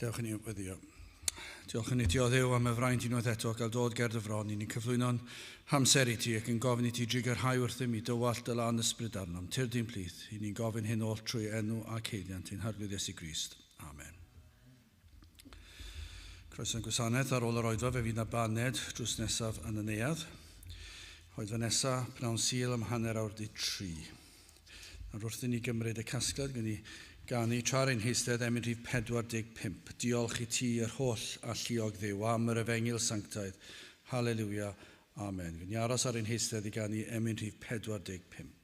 Gadewch i ni weddio. Diolch yn i ti o Dduw am y fraint unwaith eto gael dod ger dy fron i ni'n cyflwyno'n hamser i ti ac yn gofyn i ti drugarhau wrthym i dywallt dy lân ysbryd arnom. Tyrd i'n plith, i ni'n gofyn hyn oll trwy enw ac haeddiant ein Harglwydd Iesu Grist. Amen. Croeso i'n gwasanaeth ar ôl yr oedfa, fe fydd 'na baned drws nesaf yn y neuadd. Oedfa nesa, pnawn Sul am 3:30. Nawr wrth i ni gymryd y casgliad, gwn i ganu tra ar ein heistedd emyn rhif 45. Diolch i ti yr holl alluog Dduw am yr efengyl sanctaidd. Haleliwia. Amen. Gwn i aros ar ein heistedd i ganu emyn rhif 45.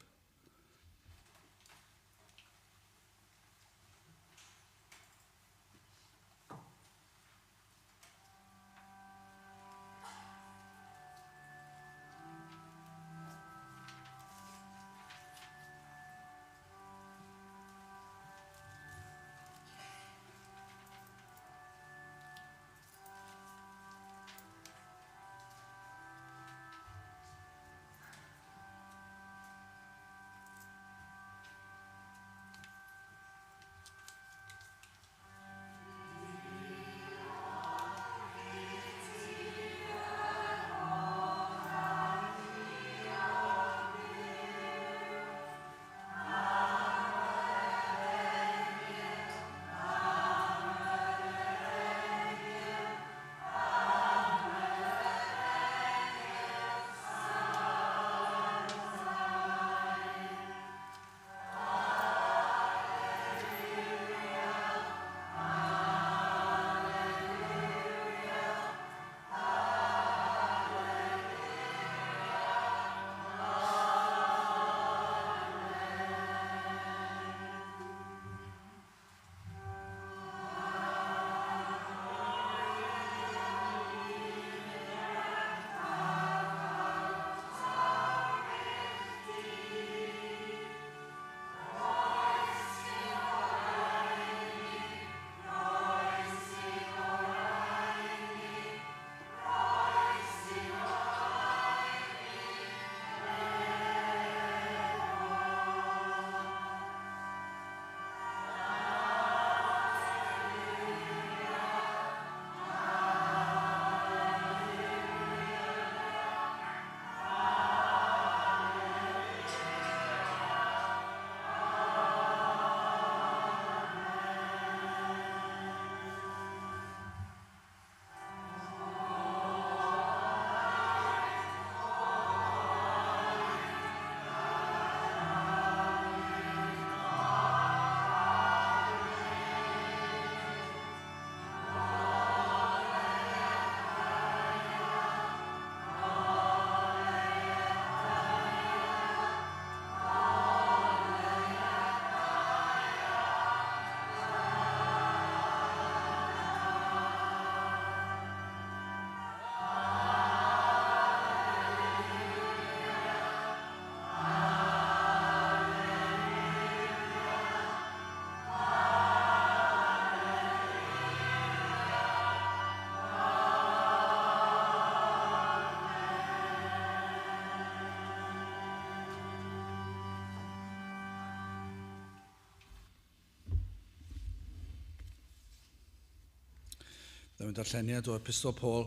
Dyma darlleniad o Epistol Paul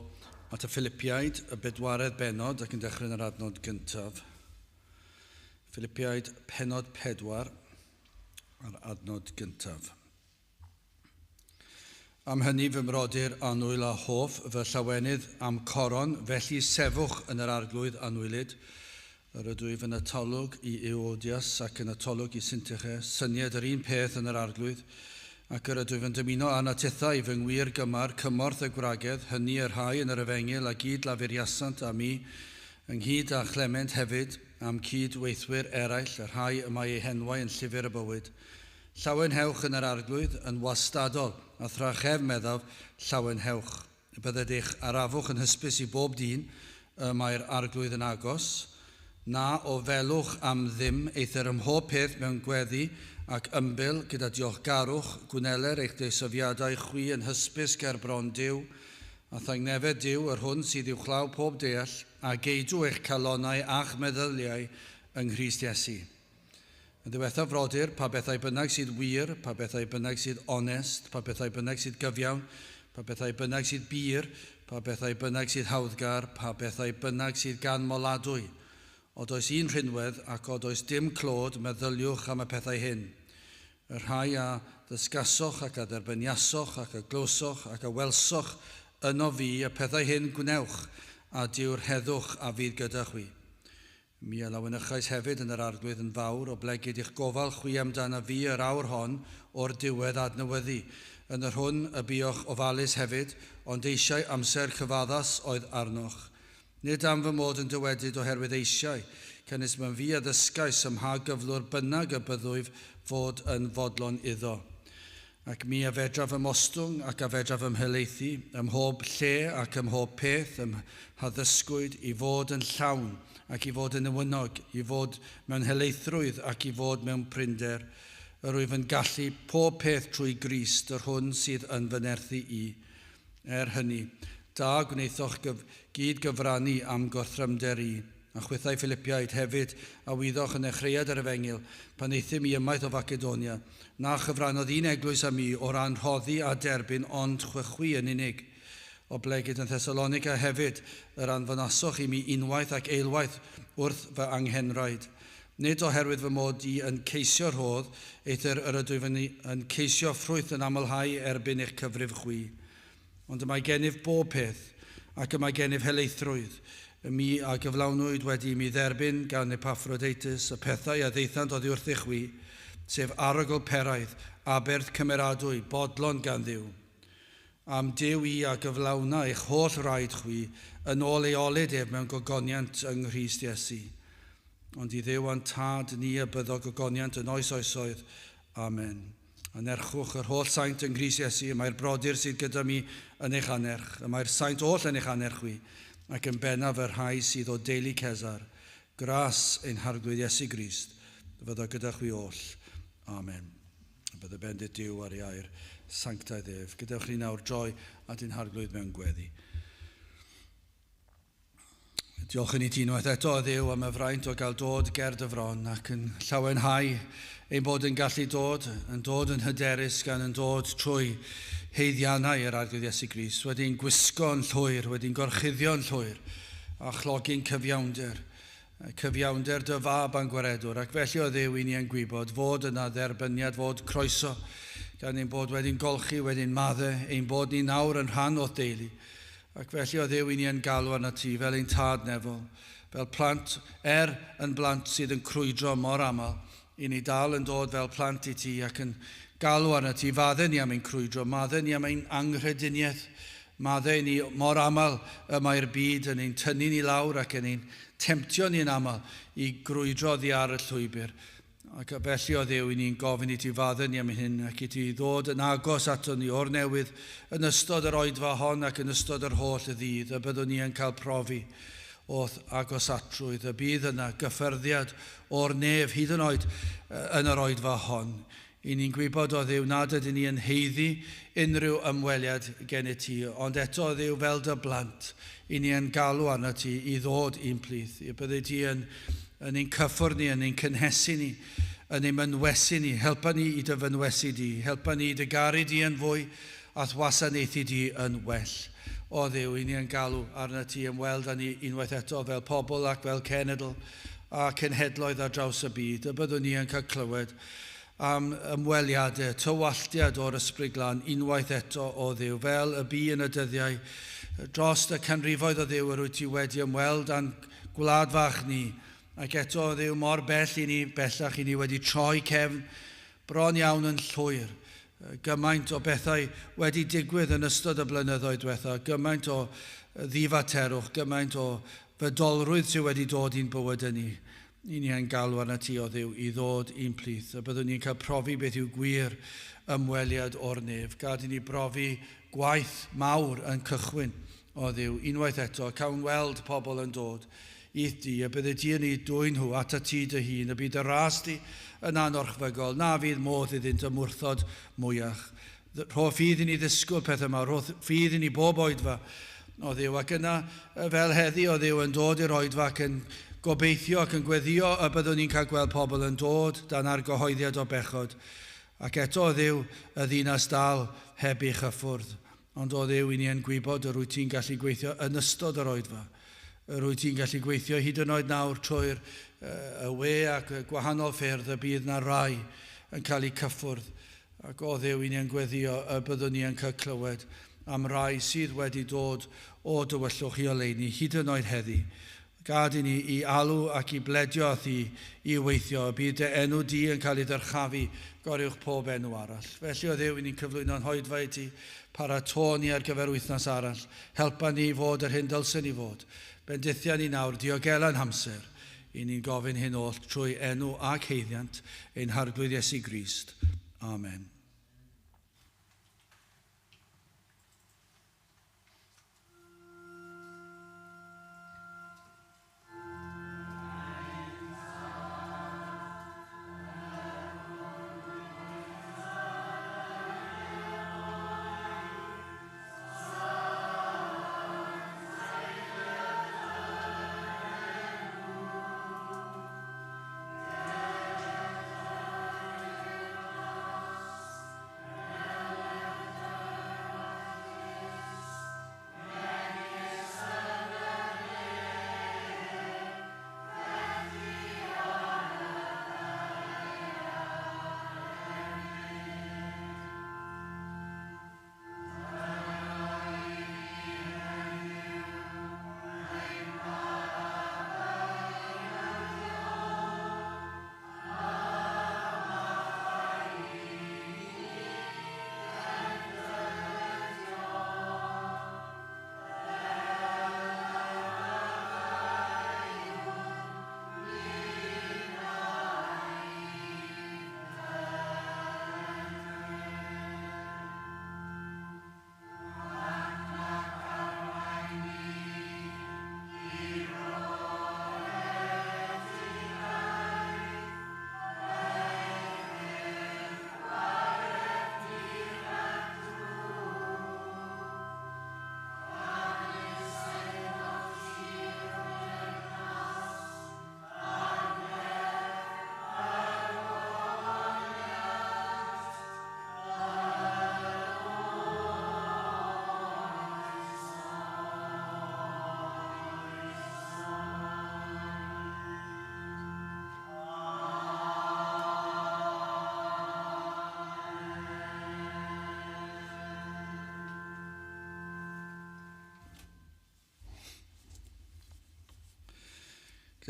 at y Philipiaid, y bedwaredd bennod ac yn dechrau yn yr adnod gyntaf. Philipiaid pennod 4 a'r adnod gyntaf. Am hynny fy mrodyr annwyl a hoff, fy llawenydd am coron, felly sefwch yn yr Arglwydd anwylyd. Yr ydw i yn atolwg i Euodias ac yn atolwg i Syntyche, syniad yr un peth yn yr Arglwydd, ac yr ydw i yn dymuno anatithau fy ngwir gymar, cymorth y gwragedd, hynny y rhai yn yr efengyl a gyd lafuriasant â mi, ynghyd â Chlement hefyd, am cyd-weithwyr eraill, y rhai y mae eu henwau yn llyfr y bywyd. Llawenhewch yn yr Arglwydd yn wastadol, a thrachefn meddaf, llawenhewch. Bydded eich arafwch yn hysbys i bob dyn, y mae'r Arglwydd yn agos. Na o felwch am ddim, eithr ym mhob peth mewn gweddi ac ymbil gyda diolchgarwch, gwneler eich deisyfiadau chwi yn hysbys ger bron Duw, a thangnefedd Duw, yr hwn sydd uwchlaw pob deall, a geidw eich calonnau a'ch meddyliau yng Nghrist Iesu. Yn ddiwethaf frodyr, pa bethau bynnag sydd wir, pa bethau bynnag sydd onest, pa bethau bynnag sydd gyfiawn, pa bethau bynnag sydd bur, pa bethau bynnag sydd hawddgar, pa bethau bynnag sydd ganmoladwy. Od oes un rhinwedd ac od oes dim clod, meddyliwch am y pethau hyn. Y rhai a ddysgasoch ac a dderbyniasoch ac a glywsoch ac a welsoch yno fi, y pethau hyn gwnewch, a Duw'r heddwch a fydd gyda chwi. Mi a lawenychais hefyd yn yr Arglwydd yn fawr, oblegid i'ch gofal chwi amdana fi yr awr hon o'r diwedd adnewyddu, yn yr hwn y buoch ofalus hefyd, ond eisiau amser cyfaddas oedd arnoch. Nid am fy mod yn dywedyd oherwydd eisiau, canys myfi fi a ddysgais ym mha gyflwr bynnag y byddwyf fod yn fodlon iddo. Ac mi a fedraf ymostwng ac a fedraf ymhelaethu ym mhob lle ac ym mhob peth ym haddysgwyd i fod yn llawn ac i fod yn newynog, i fod mewn helaethrwydd ac i fod mewn prinder. Yr wyf yn gallu pob peth trwy Grist, yr hwn sydd yn fy nerthu i. Er hynny, da gwnaethoch gyd gyfrannu am gorthrymder i, a chwithau Philippiaid hefyd a wyddoch yn nechreuad yr efengyl, pan euthum i ymaith o Facedonia, na chyfrannodd un eglwys â mi o ran rhoddi a derbyn, ond chwychwi yn unig. Oblegid yn Thessalonica hefyd yr anfonasoch i mi unwaith ac eilwaith wrth fy anghenraid. Nid oherwydd fy mod i yn ceisio rhodd, eithr yr ydwyf yn ceisio ffrwyth yn amlhau erbyn eich cyfrif chwi. Ond y mae gennyf bob peth, ac y mae gennyf helaethrwydd, y mi a gyflawnwyd wedi i mi dderbyn gan Epaphroditus y pethau a ddaethant oddi wrthych chwi, sef arogl peraidd, aberth cymeradwy, bodlon gan Dduw. Am Duw i a gyflawna eich holl raid chwi yn ôl ei olud ef mewn gogoniant yng Nghrist Iesu. Ond i Dduw a'n tad ni y byddo gogoniant yn oes oesoedd. Amen. Anerchwch yr holl saint yng Nghrist Iesu, y mae'r brodyr sydd gyda mi yn eich anerch, y mae'r saint oll yn eich anerch chwi, ac yn bennaf y rhai sydd o deulu Cesar. Gras ein Harglwydd Iesu Grist, fyddo gyda chwi oll. Amen. Bydde bendith Duw ar ei air sanctaidd ef. Gadewch ni nawr droi at ein Harglwydd mewn gweddi. Diolch i ni ti unwaith eto, Dduw, am y fraint o gael dod ger dy fron ac yn llawenhau ein bod yn gallu dod, yn dod yn hyderus gan yn dod trwy haeddiannau yr Arglwydd Iesu Grist, wedi'n gwisgo'n llwyr, wedi'n gorchuddio'n llwyr a chlogi'n cyfiawnder, cyfiawnder dy fab a'n gwaredwr. Ac felly o Dduw, i ni yn gwybod fod yna dderbyniad, fod croeso, gan ein bod wedi'n golchi, wedi'n madde, ein bod ni nawr yn rhan o'th deulu. Ac felly o Dduw, i ni yn galw arnat ti fel ein tad nefol, fel plant, yn blant sydd yn crwydro mor aml, i ni dal yn dod fel plant i ti ac yn galw arnat ti, fadde ni am ein crwydro, madde ni am ein anghrediniaeth, madde ni mor aml y mae'r byd yn ein tynnu ni lawr ac yn ein temtio ni'n aml i grwydro oddi ar y llwybr. Ac felly o Dduw, i ni'n gofyn i ti fadde ni am hyn ac i ti ddod yn agos ato ni o'r newydd yn ystod yr oedfa hon ac yn ystod yr holl y ddydd, y byddwn ni yn cael profi o'th agosatrwydd, y bydd yna gyffyrddiad o'r nef hyd yn oed yn yr oedfa hon. I ni'n gwybod o Dduw nad ydyn ni yn haeddu unrhyw ymweliad gen i ti, ond eto o Dduw fel dy blant, i ni yn galw arno ti i ddod i'n plith. I bydde ti yn ein cyffwrdd ni, yn ein cynhesu ni, yn ein mynwesu ni. Helpa ni i dy fynwesu di, helpa ni i dy garu di yn fwy a'th wasanaethu di yn well. O Dduw, i ni yn galw arno ti ymweld â ni unwaith eto fel pobl ac fel cenedl a cenhedloedd ar draws y byd, y byddwn ni yn cael clywed am ymweliadau, tywalltiad o'r Ysbryd Glân unwaith eto o Dduw, fel y bu yn y dyddiau dros y canrifoedd o Dduw yr wyt ti wedi ymweld â'n gwlad fach ni, ac eto o Dduw mor bell i ni, bellach i ni wedi troi cefn bron iawn yn llwyr. Gymaint o bethau wedi digwydd yn ystod y blynyddoedd diwetha, gymaint o ddifaterwch, gymaint o fydolrwydd sydd wedi dod i'n bywyd ni. I ni yn galw arna ti o Dduw i ddod i'n plith, a byddwn ni'n cael profi beth yw gwir ymweliad o'r nef. Gad i ni brofi gwaith mawr yn cychwyn o Dduw. Unwaith eto, cawn weld pobl yn dod i'th di, a bydde ti yn ei dwyn nhw at ti dy hun, a bydd y ras di yn anorchfygol, na fydd modd iddynt ymwrthod mwyach. Rho ffydd i ni ddisgwyl pethau yma, rho ffydd i ni bob oedfa, O Dduw. Ac yna, fel heddi, o Dduw yn dod i'r oedfa ac yn gobeithio ac yn gweddio y byddwn ni'n cael gweld pobl yn dod dan argyhoeddiad o bechod. Ac eto, o Dduw, y ddinas dal heb ei chyffwrdd. Ond o Dduw, i ni yn gwybod yr wyt ti'n gallu gweithio yn ystod yr oedfa. Yr wyt ti'n gallu gweithio hyd yn oed nawr trwy'r y we ac gwahanol ffyrdd y bydd na rai yn cael eu cyffwrdd. Ac o Dduw, i ni yn gweddio y byddwn ni yn cael clywed am rai sydd wedi dod o dywyllwch i oleuni hyd yn oed heddi. Gad i ni i alw ac i bledio â thi i weithio, y bydd dy enw di yn cael ei ddyrchafu goruwch pob enw arall. Felly o Dduw, i ni'n cyflwyno'n hoedfa i ti, paratô ni ar gyfer wythnos arall. Helpa ni i fod yr hyn dylsen ni fod. Bendithia ni nawr, diogela'n hamser. I ni'n gofyn hyn oll trwy enw ac haeddiant ein Harglwydd Iesu Grist. Amen.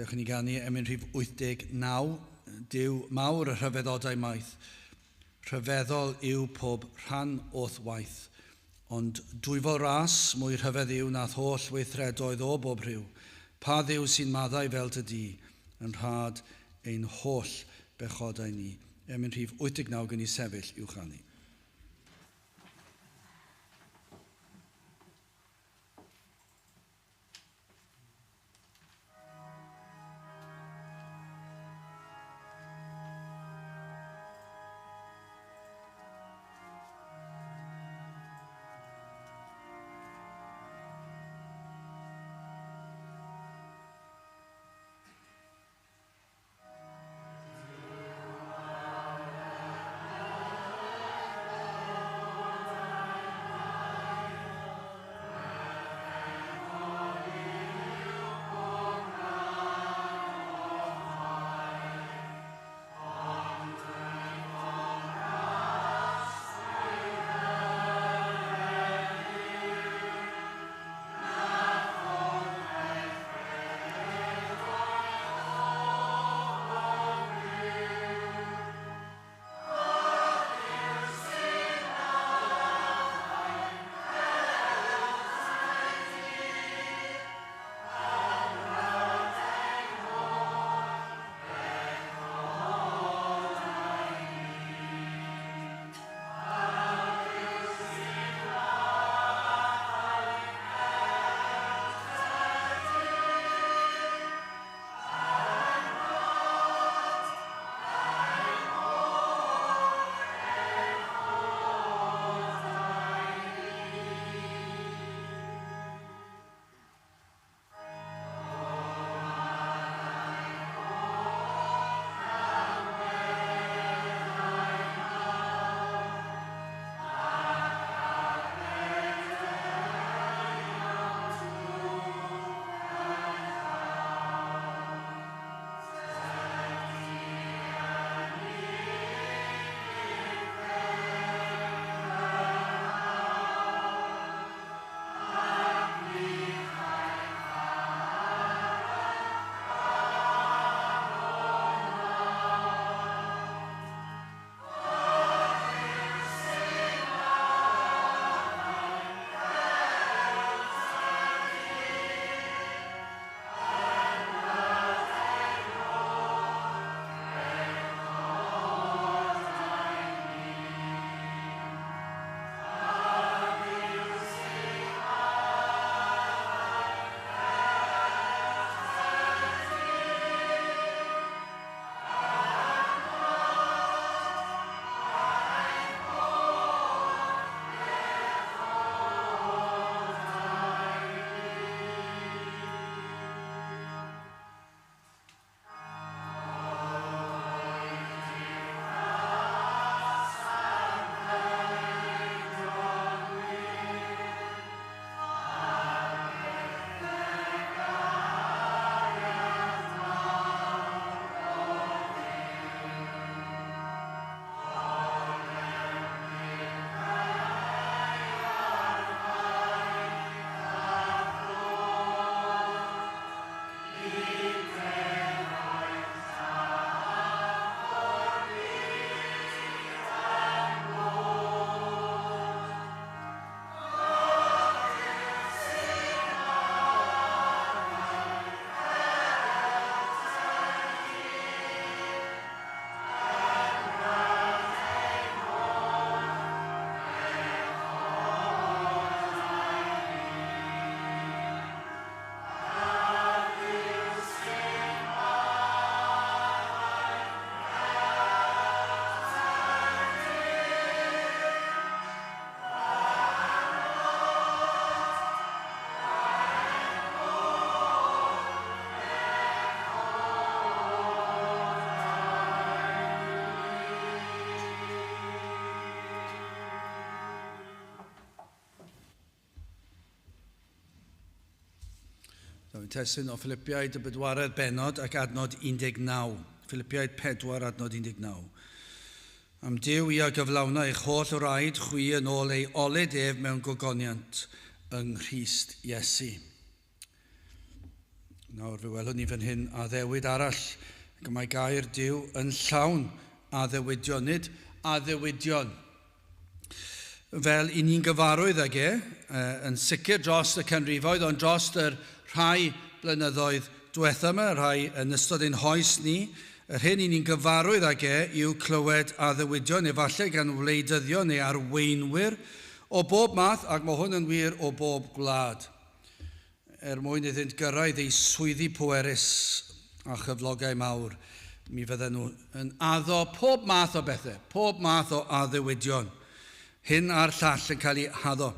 Dewch i ni ganu emyn rhif 89, Duw mawr y rhyfeddodau maith. Rhyfeddol yw pob rhan o'th waith, ond dwyfol ras mwy rhyfedd yw nath holl weithredoedd o bob rhyw. Pa Dduw sy'n maddau fel dy di, yn rhad ein holl bechodau ni. Emyn rhif 89 gen i sefyll i'w chanu. Dwi'n testun o Philipiaid y bedwaredd bennod ac adnod 19. Philipiaid 4 adnod 19. Am Duw i a gyflawna eich holl raid chwi yn ôl ei olud ef mewn gogoniant yng Nghrist Iesu. Nawr fe welwn ni fan hyn addewid arall, ac mae gair Duw yn llawn addewidion, nid addewidion fel i ni'n gyfarwydd ag e, yn sicr dros y canrifoedd, ond dros yr rhai blynyddoedd diwetha yma, rhai yn ystod ein hoes ni, yr hyn i ni'n gyfarwydd ag e yw clywed addewidion, efallai gan wleidyddion neu arweinwyr o bob math, ac mae hwn yn wir o bob gwlad, er mwyn iddynt gyrraedd eu swyddi pwerus a chyflogau mawr. Mi fydden nhw yn addo pob math o bethau, pob math o addewidion. Hyn a'r llall yn cael ei haddo.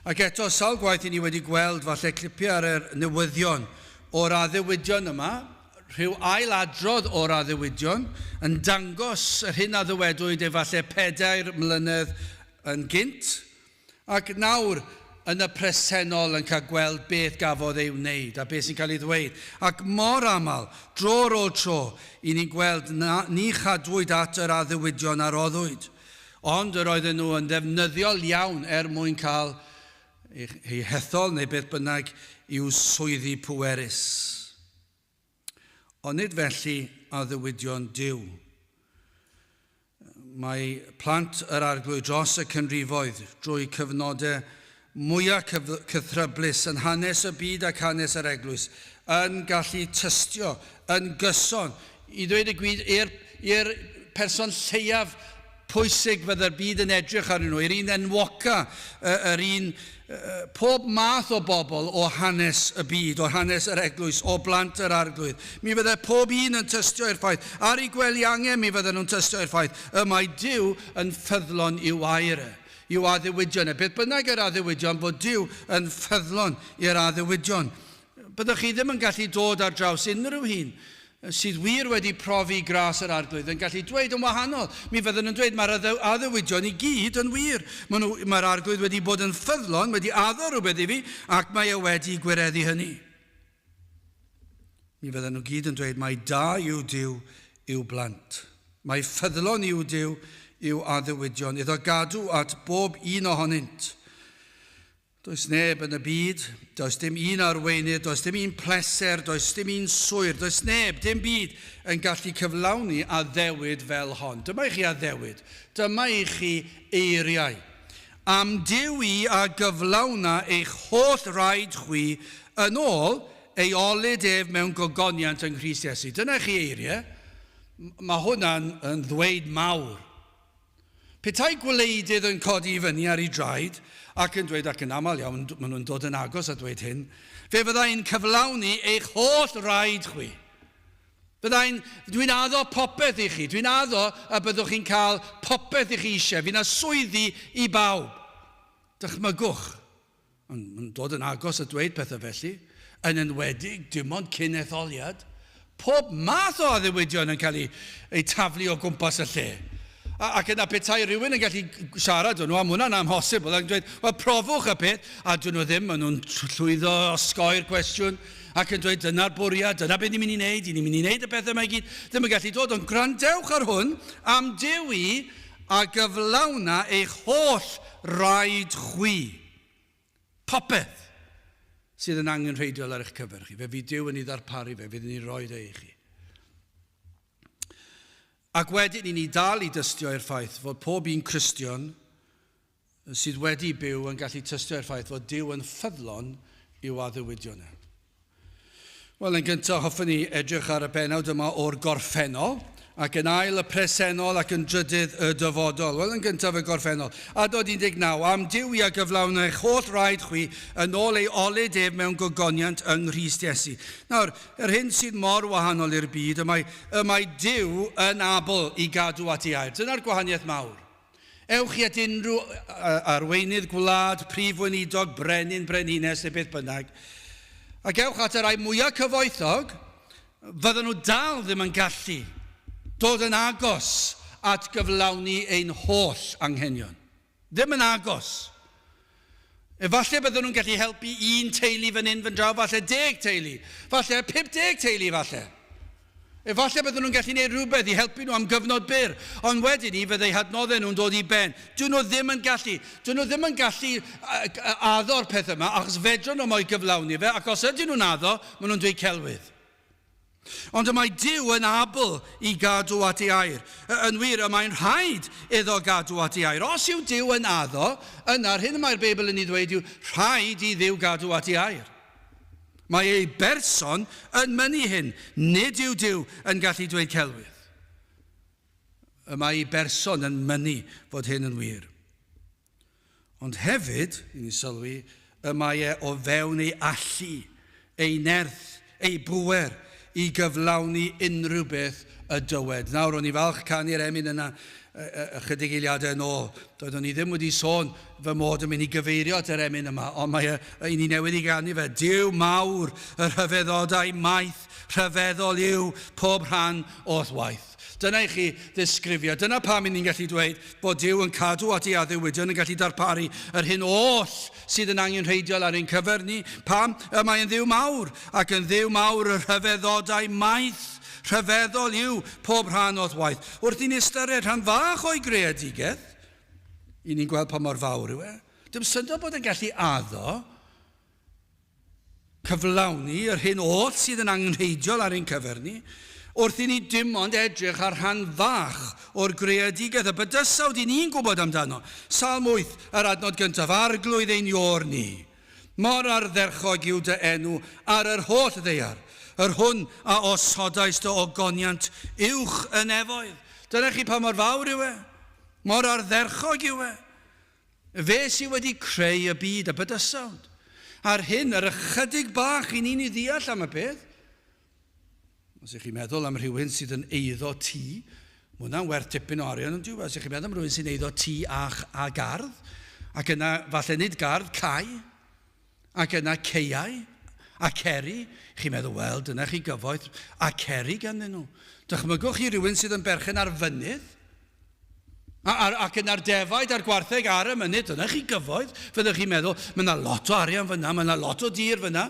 Ac eto, sawl gwaith i ni wedi gweld falle clipiau ar yr newyddion o'r addewidion yma, rhyw ailadrodd o'r addewidion, yn dangos yr hyn a ddywedwyd efallai 4 mlynedd yn gynt, ac nawr yn y presennol yn cael gweld beth gafodd ei wneud a beth sy'n cael ei ddweud. Ac mor aml, dro ar ôl tro, i ni'n gweld na, ni chadwyd at yr addewidion a roddwyd. Ond yr oedden nhw yn ddefnyddiol iawn er mwyn cael eu hethol neu beth bynnag i'w swyddi pwerus. Ond nid felly addewidion Duw. Mae plant yr Arglwydd dros y canrifoedd drwy cyfnodau mwyaf cythryblus yn hanes y byd ac hanes yr eglwys yn gallu tystio yn gyson, i ddweud y gwir, i'r person lleiaf pwysig fydde'r byd yn edrych arnyn nhw, i'r un enwoca, yr un, pob math o bobl o hanes y byd, o hanes yr eglwys, o blant yr Arglwydd. Mi fydde pob un yn tystio i'r ffaith, ar ei gwely angen mi fydden nhw'n tystio i'r ffaith, y mae Duw yn ffyddlon i'w air e, i'w addewidion e. Beth bynnag yr addewidion, fod Duw yn ffyddlon i'r addewidion. Byddwch chi ddim yn gallu dod ar draws unrhyw un sydd wir wedi profi gras yr Arglwydd yn gallu dweud yn wahanol. Mi fydden nhw'n dweud mae'r addewidion i gyd yn wir. Mae'r Arglwydd wedi bod yn ffyddlon, wedi addo rhywbeth i fi, ac mae e wedi gwireddu hynny. Mi fydden nhw gyd yn dweud mai da yw Duw i'w blant. Mae ffyddlon yw Duw i'w addewidion, iddo gadw at bob un ohonynt. Does neb yn y byd, does dim un arweinydd, does dim un pleser, does dim un swyr, does neb, dim byd yn gallu cyflawni addewid fel hon. Dyma i chi addewid, dyma i chi eiriau. Am Duw i a gyflawna eich holl raid chwi yn ôl ei olud ef mewn gogoniant yng Nghrist Iesu. Dyna i chi eiriau. Mae hwnna'n yn ddweud mawr. Petai gwleidydd yn codi i fyny ar ei draed ac yn dweud, ac yn aml iawn maen nhw'n dod yn agos a dweud hyn, fe fyddai'n cyflawni eich holl raid chwi. Fyddai'n, dwi'n addo popeth i chi, dwi'n addo y byddwch chi'n cael popeth i chi eisiau, fydd 'na swyddi i bawb. Dychmygwch. Ond maen nhw'n dod yn agos a dweud pethau felly, yn enwedig dim ond cyn etholiad. Pob math o addewidion yn cael eu taflu o gwmpas y lle. Ac yna petai rhywun yn gallu siarad â nhw, a mae hwnna'n amhosibl, ac yn dweud, wel profwch y peth, a dyn nhw ddim, maen nhw'n llwyddo osgoi'r cwestiwn, ac yn dweud, dyna'r bwriad, dyna beth ni'n mynd i wneud, ni'n mynd i wneud y pethau yma i gyd, ddim yn gallu dod, ond gwrandewch ar hwn, am Duw i a gyflawna eich holl raid chwi. Popeth sydd yn angenrheidiol ar eich cyfer chi. Fe fydd Duw yn ei ddarparu fe, fydd yn ei roi e i chi. Ac wedyn i ni dal i dystio i'r ffaith fod pob un Cristion sydd wedi byw yn gallu tystio i'r ffaith fod Duw yn ffyddlon i'w addewidion e. Wel, yn gyntaf, hoffwn i edrych ar y bennawd yma o'r gorffennol, ac yn ail y presennol ac yn drydydd y dyfodol. Wel, yn gyntaf y gorffennol. Adnod 19, Am Duw i a gyflawna eich holl raid chwi yn ôl ei olud ef mewn gogoniant yng Nghrist Iesu. Nawr, yr hyn sydd mor wahanol i'r byd, y mae, y mae Duw yn abl i gadw at ei air. Dyna'r gwahaniaeth mawr. Ewch i at unrhyw arweinydd gwlad, prif weinidog, brenin, brenhines neu beth bynnag, ac ewch at y rhai mwyaf cyfoethog, fydden nhw dal ddim yn gallu dod yn agos at gyflawni ein holl anghenion. Ddim yn agos. Efallai bydden nhw'n gallu helpu un teulu fan hyn fan draw, falle 10 teulu, falle 50 teulu falle. Efallai bydden nhw'n gallu gwneud rhywbeth i helpu nhw am gyfnod byr, ond wedyn ni fydd eu hadnoddau nhw'n dod i ben. Dyn nhw ddim yn gallu. Dyn nhw ddim yn gallu addo'r peth yma, achos fedrwn nhw mo'i gyflawni fe, ac os ydyn nhw'n addo, maen nhw'n dweud celwydd. Ond y mae Duw yn abl i gadw at ei air. Yn wir, y mae'n rhaid iddo gadw at ei air. Os yw Duw yn addo, yna'r hyn y mae'r Beibl yn ei ddweud yw rhaid i Dduw gadw at ei air. Mae ei berson yn mynnu hyn. Nid yw Duw yn gallu dweud celwydd. Y mae ei berson yn mynnu fod hyn yn wir. Ond hefyd, i ni sylwi, y mae e o fewn ei allu, ei nerth, ei bŵer i gyflawni unrhyw beth y dywed. Nawr, o'n i falch canu'r emyn yna ychydig eiliadau yn ôl. Doeddwn i ddim wedi sôn fy mod yn mynd i gyfeirio at yr emyn yma, ond mae e, i ni newydd i ganu fe. Duw mawr, y rhyfeddodau maith, rhyfeddol yw pob rhan o'th waith. Dyna i chi ddisgrifio. Dyna pam i ni'n gallu dweud bod Duw yn cadw at ei addewidion, yn gallu darparu yr hyn oll sydd yn angenrheidiol ar ein cyfer ni. Pam? Y mae yn Dduw mawr, ac yn Dduw mawr y rhyfeddodau maith, rhyfeddol yw pob rhan o'th waith. Wrth i ni ystyried rhan fach o'i greadigaeth, i ni'n gweld pa mor fawr yw e. Dim syndod bod yn gallu addo cyflawni yr hyn oll sydd yn angenrheidiol ar ein cyfer ni, wrth i ni dim ond edrych ar rhan fach o'r greadigaeth, y bydysawd i ni'n gwybod amdano. Salm 8, yr adnod gyntaf, Arglwydd ein Iôr ni, mor ardderchog yw dy enw ar yr holl ddaear, yr hwn a osodais dy ogoniant uwch y nefoedd. Dyna chi pa mor fawr yw e, mor ardderchog yw e. Fe sydd wedi creu y byd, y bydysawd. A'r hyn, yr ychydig bach i ni'n ei ddeall am y peth. Os ych chi'n meddwl am rhywun sydd yn eiddo tŷ, mae hwnna'n werth tipyn o arian yn dyw e. Os ych chi'n meddwl am rhywun sy'n eiddo tŷ a, a gardd, ac yna falle nid gardd, cae, ac yna caeau, a ceri, chi'n meddwl, wel, dyna chi gyfoeth, a ceri ganddyn nhw. Dychmygwch chi rhywun sydd yn berchen ar fynydd, Ac yna'r defaid a'r gwartheg ar y mynydd, dyna chi gyfoeth, fyddwch chi'n meddwl, mae yna lot o arian fyna, mae yna lot o dir fyna,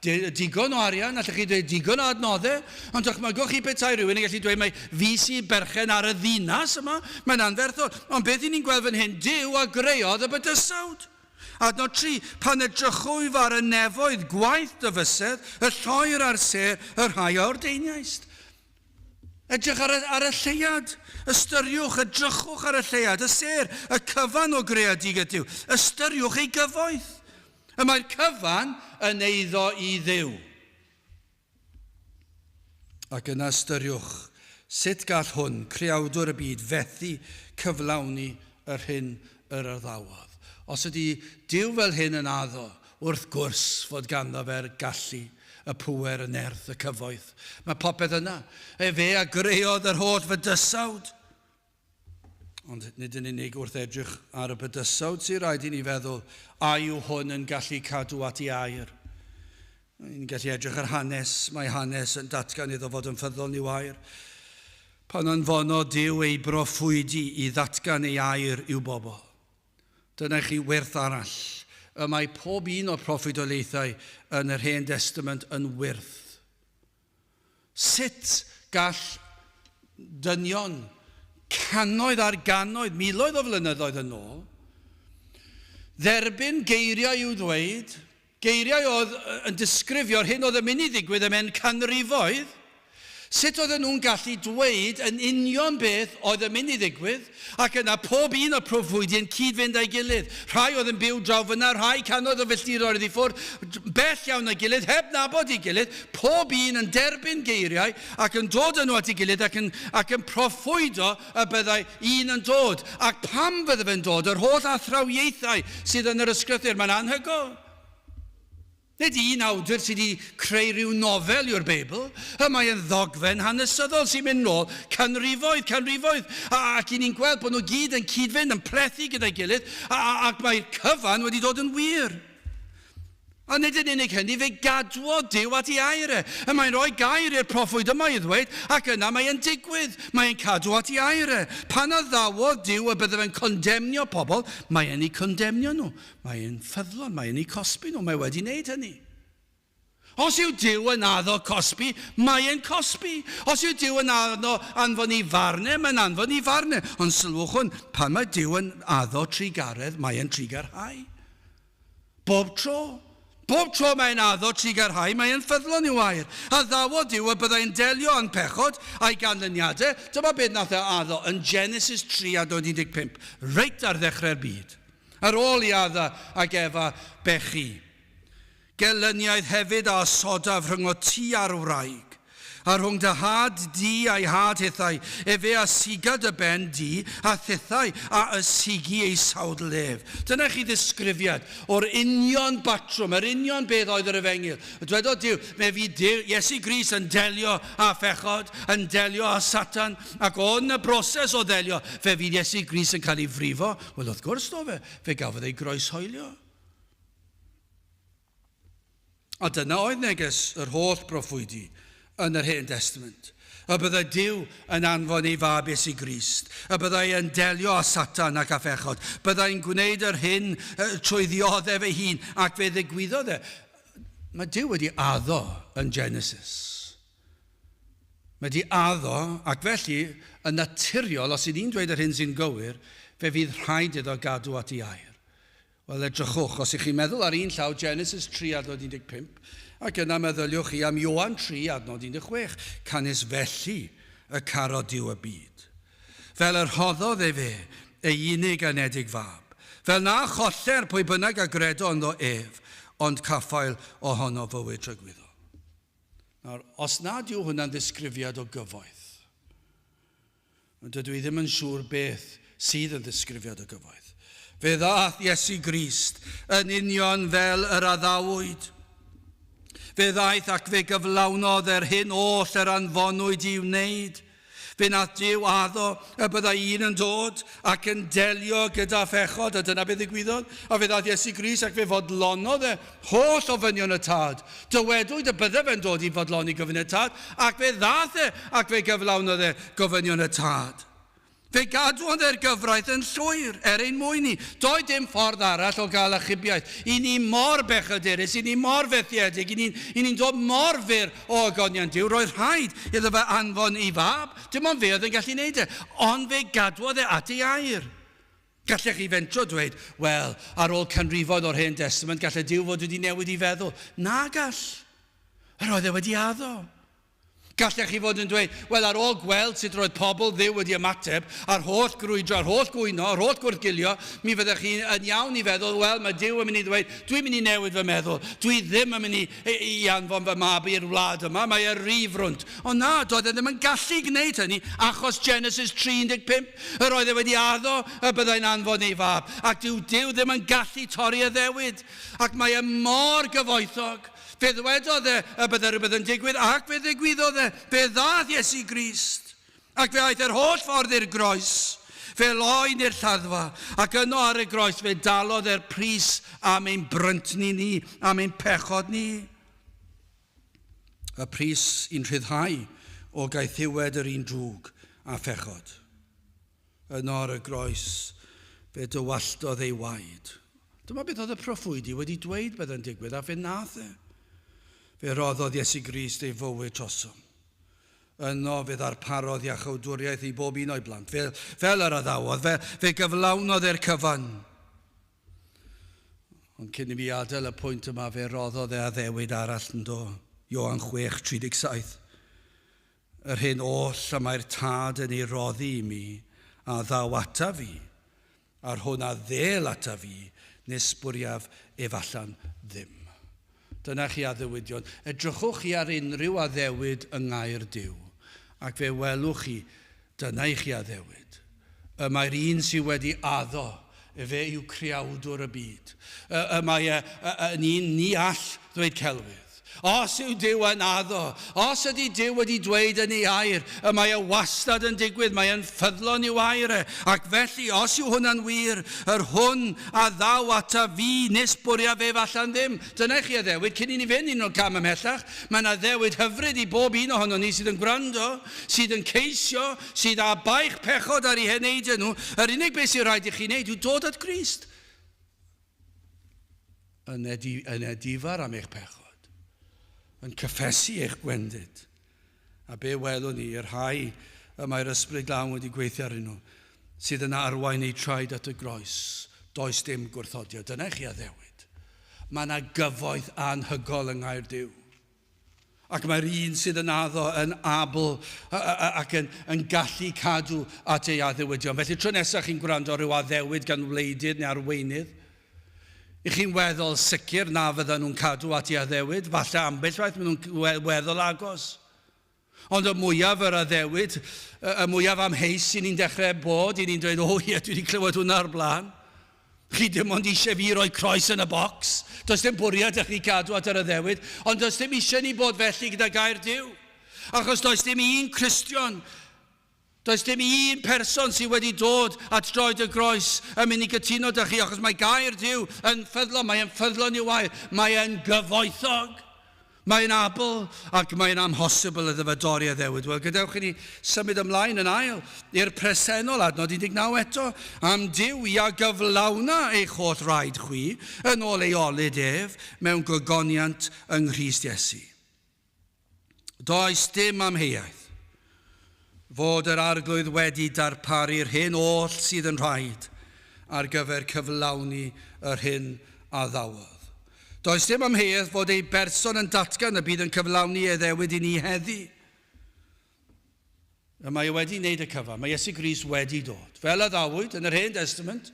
digon o arian, allwch chi dweud digon o adnoddau, ond dychmygwch chi petai rhywun yn gallu dweud mai fi sy'n berchen ar y ddinas yma, mae'n anferthol. Ond beth i ni'n gweld fan hyn, Duw a greodd y bydysawd. Adnod 3, Pan edrychwyf ar y nefoedd, gwaith dy fysedd, y lloer a'r sêr, y rhai a ordeiniaist. Edrych ar y, ar y lleuad. Ystyriwch, edrychwch ar y lleuad, y sêr, y cyfan o greadigaeth Duw. Ystyriwch ei gyfoeth. Y mae'r cyfan yn eiddo i Dduw. Ac yna ystyriwch sut gall hwn, creawdwr y byd, fethu cyflawni yr hyn yr addawodd. Os ydy Duw fel hyn yn addo, wrth gwrs fod ganddo fe'r gallu y pŵer, y nerth, y cyfoeth. Mae popeth yna. Efe a greodd yr holl fydysawd. Ond nid yn unig wrth edrych ar y bydysawd sy'n rhaid i ni feddwl, a yw hwn yn gallu cadw at ei air? Ni'n gallu edrych ar hanes, mae hanes yn datgan iddo fod yn ffyddlon i'w air. Pan anfonodd Duw ei broffwydi i ddatgan ei air i'w bobl. Dyna i chi wyrth arall. Y mae pob un o'r proffwydoliaethau yn yr Hen Destament yn wyrth. Sut gall dynion cannoedd ar gannoedd, miloedd o flynyddoedd yn ôl, dderbyn geiriau i'w ddweud, geiriau oedd yn disgrifio'r hyn oedd yn mynd i ddigwydd ymhen canrifoedd, Sut oedden nhw'n gallu dweud yn union beth oedd yn mynd i ddigwydd, ac yna pob un o'r proffwydi yn cyd-fynd â'i gilydd. Rhai oedd yn byw draw fyna, rhai cannoedd o filltiroedd i ffwrdd, bell iawn o'i gilydd, heb nabod ei gilydd, pob un yn derbyn geiriau ac yn dod â nhw at ei gilydd ac yn, ac yn proffwydo y byddai un yn dod. Ac pam fydde fe'n dod? Yr holl athrawiaethau sydd yn yr ysgrythur, mae'n anhygoel. Nid un awdur sydd wedi creu rhyw nofel yw'r Beibl, y mae yn ddogfen hanesyddol sy'n mynd nôl canrifoedd, canrifoedd, ac i ni'n gweld bod nhw gyd yn cyd-fynd, yn plethu gyda'i gilydd, ac mae'r cyfan wedi dod yn wir. A nid yn unig hynny, fe gadwodd Duw at ei air e. Y mae'n rhoi gair i'r proffwyd yma i ddweud, ac yna mae'n digwydd. Mae'n cadw at ei air e. Pan addawodd Duw y bydde fe'n condemnio pobl, mae'n eu condemnio nhw. Mae'n ffyddlon, mae'n eu cosbi nhw, mae wedi wneud hynny. Os yw Duw yn addo cosbi, mae'n cosbi. Os yw Duw yn addo anfon ei farn e, mae'n anfon ei farn e. Ond sylwch hwn, pan mae Duw yn addo trugaredd, mae'n trugarhau. Bob tro. Bob tro mae'n addo trugarhau, mae'n ffyddlon i'w air. Addawodd Duw y byddai'n delio â'n pechod a'i ganlyniadau. Dyma beth nath e addo yn Genesis 3 adnod 15, reit ar ddechrau'r byd. Ar ôl i Adda ac Efa bechu. Gelyniaeth hefyd a osodaf rhyngot ti a'r wraig, a rhwng dy had di a'i had hithau, efe a siga dy ben di, a thithau a ysigi ei sawdl ef. Dyna chi ddisgrifiad o'r union batrwm, yr union beth oedd yr efengyl. Dwedodd Duw, me fydd Duw, Iesu Grist yn delio â phechod, yn delio â Satan, ac yn y broses o ddelio, fe fydd Iesu Grist yn cael ei frifo. Wel, wrth gwrs do fe, fe gafodd ei groeshoelio. A dyna oedd neges yr holl broffwydi yn yr Hen Destament. Y byddai Duw yn anfon ei fab Iesu Grist, y byddai yn delio â Satan ac â phechod, byddai'n gwneud yr hyn trwy ddioddef ei hun, ac fe ddigwyddodd e. Mae Duw wedi addo yn Genesis. Mae wedi addo, ac felly, yn naturiol, os y'n ni'n dweud yr hyn sy'n gywir, fe fydd rhaid iddo gadw at ei air. Wel, edrychwch, os ych chi'n meddwl ar un llaw Genesis 3 adnod 15, ac yna meddyliwch chi am Ioan 3 adnod 16, canys felly y carodd Duw y byd. Fel y rhoddodd efe ei unig anedig fab, fel na choller pwy bynnag a gredo ynddo ef, ond caffael ohono fywyd tragwyddol. Nawr, os nad yw hwnna'n ddisgrifiad o gyfoeth, Dydw i ddim yn siŵr beth sydd yn ddisgrifiad o gyfoeth. Fe ddaeth Iesu Grist yn union fel yr addawyd. Fe ddaeth ac fe gyflawnodd yr hyn oll yr anfonwyd i'w wneud. Fe wnaeth Duw addo y byddai un yn dod ac yn delio gyda phechod, a dyna beth ddigwyddodd. A fe ddaeth Iesu Grist ac fe fodlonodd e holl ofynion y Tad. Dywedwyd y bydde fe'n dod i fodloni gofynion y Tad, ac fe ddaeth e ac fe gyflawnodd e gofynion y Tad. Fe gadwodd e'r gyfraith yn llwyr, er ein mwyn ni. Doedd dim ffordd arall o gael achubiaeth. I ni mor bechadurus, i ni mor fethiedig, i ni'n i ni dod mor fyr o ogoniant Duw, roedd rhaid iddo fe anfon ei fab. Dim ond fe oedd yn gallu wneud e. Ond fe gadwodd e at ei air. Gallech chi fentro dweud, wel, ar ôl canrifoedd o'r Hen Destament, gallai Duw fod wedi newid ei feddwl. Na gall. Yr oedd e wedi addo. Gallech chi fod yn dweud, wel, ar ôl gweld sut roedd pobl Dduw wedi ymateb, a'r holl grwydro, a'r holl gwyno, a'r holl gwrthgilio, mi fyddech chi yn iawn i feddwl, wel, mae Duw yn mynd i ddweud, dwi'n mynd i newid fy meddwl, dwi ddim yn mynd i, i, i anfon fy mab i'r wlad yma, mae e rhy frwnt. Ond na, doedd e ddim yn gallu gwneud hynny, achos Genesis 3:15. Yr oedd e wedi addo y byddai'n anfon ei fab, ac dyw Duw ddim yn gallu torri addewid, ac mae e mor gyfoethog. Fe ddwedodd e y byddai rhywbeth yn digwydd, ac fe ddigwyddodd e. Fe ddaeth Iesu Grist, ac fe aeth yr holl ffordd i'r groes. Fe loen i'r lladdfa, ac yno ar y groes fe dalodd e'r pris am ein bryntni ni, am ein pechod ni. Y pris i'n rhyddhau o gaethiwed yr un drwg a phechod. Yno ar y groes, fe dywalltodd ei waed. Dyma beth oedd y proffwydi wedi dweud byddai'n digwydd, a fe nath e. Fe roddodd Iesu Grist ei fywyd trosom. Yno fe ddarparodd iachawdwriaeth i bob un o'i blant, fel, fel yr addawodd, fe, fe gyflawnodd e'r cyfan. Ond cyn i fi adael y pwynt yma, fe roddodd e addewid arall yn do. Ioan 6:37. Yr hyn oll y mae'r Tad yn ei roddi i mi, a ddaw ata fi, a'r hwn a ddêl ata fi, nes bwriaf ef allan ddim. Dyna chi addewidion. Edrychwch chi ar unrhyw addewid yng ngair Duw, ac fe welwch chi, dyna i chi addewid. Y mae'r un sydd wedi addo, efe yw creawdwr y byd. Y, y mae e yn un ni all ddweud celwydd. Os yw Duw yn addo, os ydy Duw wedi dweud yn ei air, y mae e wastad yn digwydd, mae e'n ffyddlon i'w air e. Ac felly, os yw hwnna'n wir, yr hwn a ddaw ata fi, nis bwriaf ef allan ddim. Dyna i chi addewid, cyn i ni fynd un o'r cam ymhellach, mae'n addewid hyfryd i bob un ohonon ni sydd yn gwrando, sydd yn ceisio, sydd â baich pechod ar eu heneidiau nhw. Yr unig beth sy'n rhaid i chi wneud yw dod at Grist. Yn, edi, yn edifar am eich pechod, yn cyffesu eich gwendid. A be welwn ni i'r rhai y mae'r Ysbryd Glân wedi gweithio arnyn nhw, sydd yn arwain eu traed at y groes, does dim gwrthodiad. Dyna i chi addewid. Mae yna gyfoeth anhygol yng Nghaer Duw. Ac mae'r un sydd yn addo yn abl ac yn, yn gallu cadw at ei addewidion. Felly tro nesaf chi'n gwrando ar ryw addewid gan wleidydd neu arweinydd, i chi'n weddol sicr na fyddan nhw'n cadw at ei addewid, falle ambell waith maen nhw'n weddol agos. Ond y mwyaf yr addewid, y mwyaf amheus i ni'n dechrau bod, i ni'n dweud, o ie, dwi wedi clywed hwnna o'r blaen. Chi dim ond eisiau fi roi croes yn y bocs. Does dim bwriad â chi cadw at yr addewid, ond does dim eisiau ni bod felly gyda gair Duw. Achos does dim un Cristion, does dim un person sydd wedi dod at droed y groes yn mynd i gytuno da chi, achos mae gair Duw yn ffyddlon, mae e'n ffyddlon i'w air, mae e'n gyfoethog. Mae'n abl ac mae'n amhosibl iddo fe dorri addewid. Wel, gadewch i ni symud ymlaen yn ail i'r presennol, adnod 19 eto. Am Duw i a gyflawna eich holl raid chwi yn ôl ei olud ef mewn gogoniant yng Nghrist Iesu. Does dim amheuaeth fod yr Arglwydd wedi darparu'r hyn oll sydd yn rhaid ar gyfer cyflawni yr hyn a ddawodd. Does dim amheuaeth fod ei berson yn datgan y bydd yn cyflawni ei addewid i ni heddi. Y mae e wedi wneud y cyfan. Mae Iesu Grist wedi dod. Fel addawyd yn yr Hen Testament,